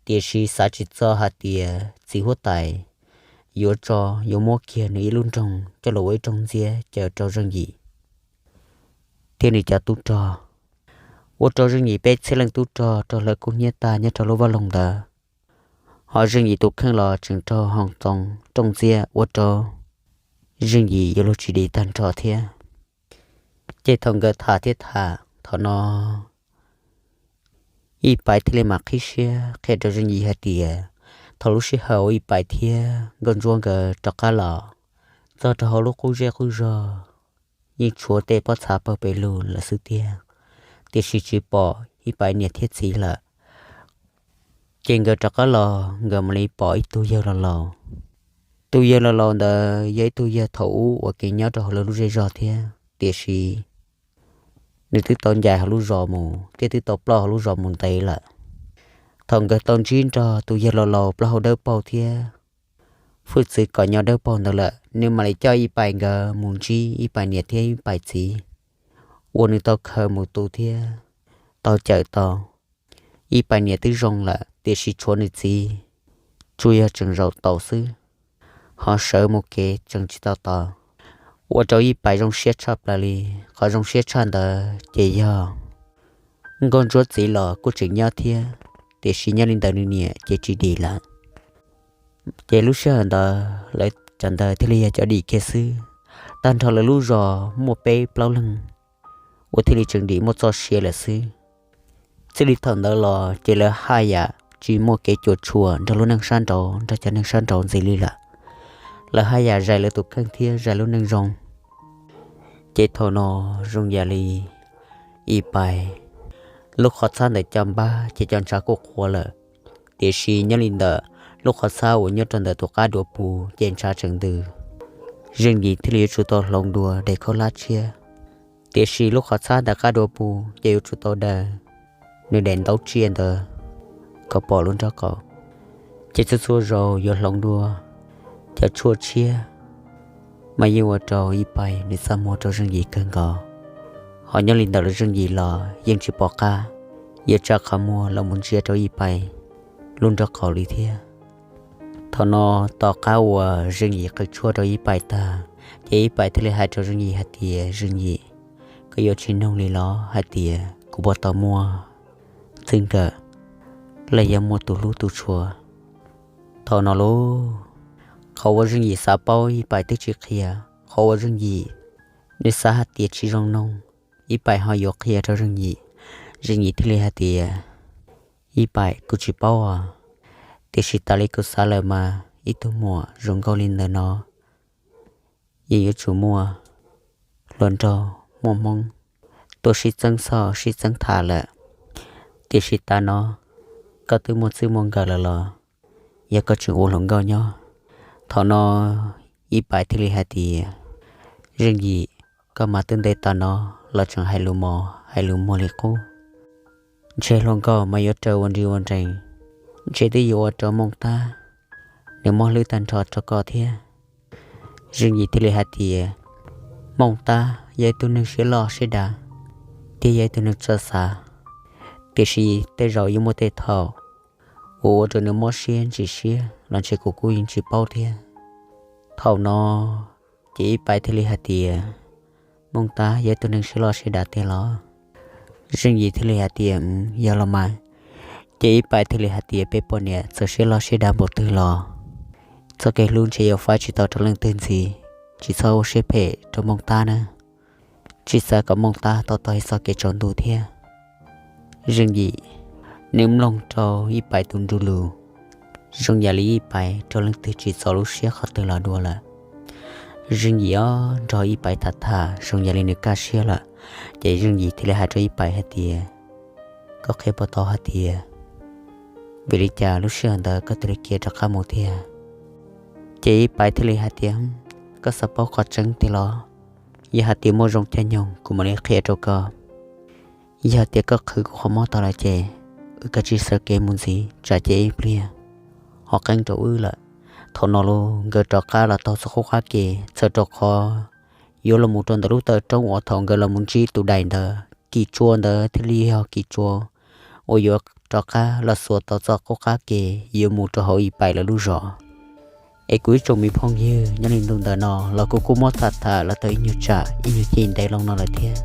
tiam sis xav tsis txog hais tias txiv huab tais yuav tso, yuav muab kiag nws ib lub nroog coj los ua ib rooj ntxiab caw rau Zeej Yim thiab nws cov tub rog, ua rau Zeej Yim peb txhiab leej tub rog raug hlawv kub hnyiab tag nyob rau lub vaj loog ntawd. Ho Zeej Yim tus kheej los tseem raug Hoo Xu rooj ntxiab ua rau Zeej Yim yuav luag tsis dim tag nrho thiab. Ces thaum nkawd tham thiab tham thaum no, Ib Pais thiaj li mam qhib siab qhia rau Zeej Yim hais tias, thaum lub sij hawm uas Ib Pais thiab Nkauj Ntsuab nkawd rov qab los txog rau hauv lub qub zej qub zog, yeej tshuav tej pob txha pawg pes lug lawm xwb tiag, tiam sis tsis pom Ib Pais niam thiab txiv lawm. Ces nkawd rov qab los nkawd mam li pom ib tug yawg laus laus. Tus yawg laus laus ntawd yog ib tug yawg thaum ub uas kev nyob rau hauv lawv lub zej zog thiab, tiam sis nws twb tau ncaim hauv lub zos mus thiab twb tau ploj hauv lub zos mus ntev lawm. Thaum nkawd tau ntsib nrog tus yawg laus laus plaub hau dawb paug thiab hwj txwv kom nyob dawb paug ntawd lawm, nws mam li coj Ib Pais nkawd mus ntsib Ib Pais niam thiab Ib Pais txiv uas nws tau khaws mus tu thiab tau cawm tau. Ib Pais niam twb zoo lawm tiam sis tshuav nws txiv tsuas yog tseem zaum taus xwb, ho sawv mus kev tseem tsis tau tos. Ua rau Ib Pais zoo siab tshaj plaws li. Qhov zoo siab tshaj ntawd ces yog Nkauj Ntsuab txiv los kuj tseem nyob thiab, tiam sis nyob li ntawd nws niam ces tsis dim lawm. Ces lub sij hawm ntawd lawv cov ntawd thiaj li yog cov dim kiag xwb. Tag nrho lawv lub zos muaj peb plaub leeg uas thiaj li tseem dim muaj txoj sia lawm xwb. Txij li thaum ntawd los ces lawv haj yam tsis muaj kev cuam tshuam nrog lub neej sab nraud nrog cov neeg sab nraud ntxiv li lawm. Lawv haj yam zais lawv tus kheej thiab zais lub neej zoo. Ces thaum no zoo yam li Ib Pais lub qhov txhab ntawm cov npab ces cov ntshav kuj qhuav lawm, tiam sis nyob li ntawm lub qhov txhab uas nyob rau ntawm tus qab dua pus ces ntshav tseem ntws. Zeej Yim thiaj li yuav tsum tau hloov dua daim khaub hlab tshiab, tiam sis lub qhov txhab ntawm qab dua pus ces yuav tsum tau daws nws daim ntaub tsiaj ntawd kom pom lub nrob qaum. Ces txhua txhua zaus yuav hloov dua cov tshuaj tshiab mas yeej ua rau Ib Pais nws txaj muag rau Zeej Yim kawg nkaus. Ho nyob li ntawm lub Zeej Yim los yeej tsis pom qab yuav tsa qhov muag los mus ntsia rau Ib Pais lub nrob qaum li thiab. Thaum no tom qab uas Zeej Yim qw tshuaj rau Ib Pais tag, ces Ib Pais thiaj li hais rau Zeej Yim hais tias, Zeej Yim, koj yuav tsis nug li los hais tias kuv puas tau muaj txij nkawm los yog muaj tus hlub tus tshua? Thaum no lauj, qhov uas Zeej Yim xav paub Ib Pais twb tsis qhia, qhov uas Zeej Yim nws xav hais tias tsis zoo nug, Ib Pais ho yuav qhia rau Zeej Yim. Zeej Yim thiaj li hais tias, Ib Pais, kuv tsis paub os, tiam sis tas li kuv xav lawm mas ib tug muam zoo nkauj li ntawm no yeej yuav tsum muaj hluas nraug muaj hmoob tuaj sib txeeb xauj sib txeeb tham lawm. Tiam sis tas no koj twb muaj txij muaj nkawm lawm los yog koj tseem ua hluas nkauj nyob? Thaum no Ib Pais thiaj li hais tias, Zeej Yim, koj mas twb ntev tas no los tseem hais lus mos hais lus muag li qub. Ntshe hluas nkauj mas yuav raws ua nri ua nrees, ntshe twb yuav ua rau Mooj Tab nws mob hlwb tag nrho rau koj thiab. Zeej Yim thiaj li hais tias, Mooj Tab yog ib tug neeg siab loj siab dav thiab yog ib tug neeg txawj xav, Tiam sis tej zaum yuav muaj tej thaum uas ua rau nws mob siab ntsim siab los ntshe kuv kuj yeej tsis paub thiab. Thaum no ces Ib Pais thiaj li hais tias, Mooj Tab yog ib tug neeg siab loj siab dav tiag los? Zeej Yim thiaj li hais tias, Yog los mas. Ces Ib Pais thiaj li hais tias, Peb poj niam txawm siab loj siab dav npaum twg los txoj kev hlub ntshe yuav faib tsis tau rau leej twg ntxiv. Tsis txhob ua siab phem rau Mooj Tab na. Tsis xav kom Mooj Tab tau tag ib txoj kev tsaus ntuj thiab. Zeej Yim, nws mloog rau Ib Pais tus ntu lus zoo yam li Ib Pais raug leej twg tsim txom lub siab qhov twg los dua lawm. Zeej Yim ob nrog Ib Pais tham tham zoo yam li nws kaj siab lawm. Ces Zeej Yim thiaj li hais rau Ib Pais hais tias, Koj qhia puas tau hais tias vim li cas lub sij hawm ntawd koj thiaj li khiav rov qab mus thiab? Ces Ib Pais thiaj li hais tias, Koj xav paub qhov tseeb tiag los? Yog hais tias muaj zoo caij nyoog kuv mam li qhia rau koj. Yog tias koj qhwv kuv qhov mob tau lawm ces wb kav tsij sawv kev mus ntxiv, tsam ces ib pliag ho qeeb rau wb lawm. Thaum no los nkawd rov qab los taug txoj qub qab ke, txhawm rau qhov yuav los mus rau ntawm lub taw roob uas thaum nkawd los mus ntsib tus daim ntawd, Kim Tsua ntawd thiaj li yog Kim Tsua uas yuav rov qab los xuas tau txoj qub qab ke yuav mus rau hauv Ib Pais lawv lub zos. Es kuv ib tsoom me phooj ywg, nyob li ntu ntawm no los kuv kuj muab tham tham los tau ib nyuag tsam ib nyuag ci ntev loo no lawm thiab.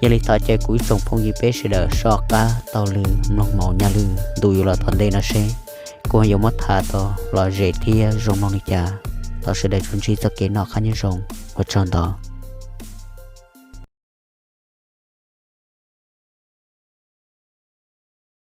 Yog li thov caw kuv ib tsoom phooj ywg peb sawv daws soj qab taug lw mloog mus nyob li ntu yuav los tom ntej no seb kuv yuav muab tham tau lom zem thiab zoo mloog li cas. Thov sawv daws tsuas ntsib txoj kev noj qab nyob zoo, ua tsaug ntau.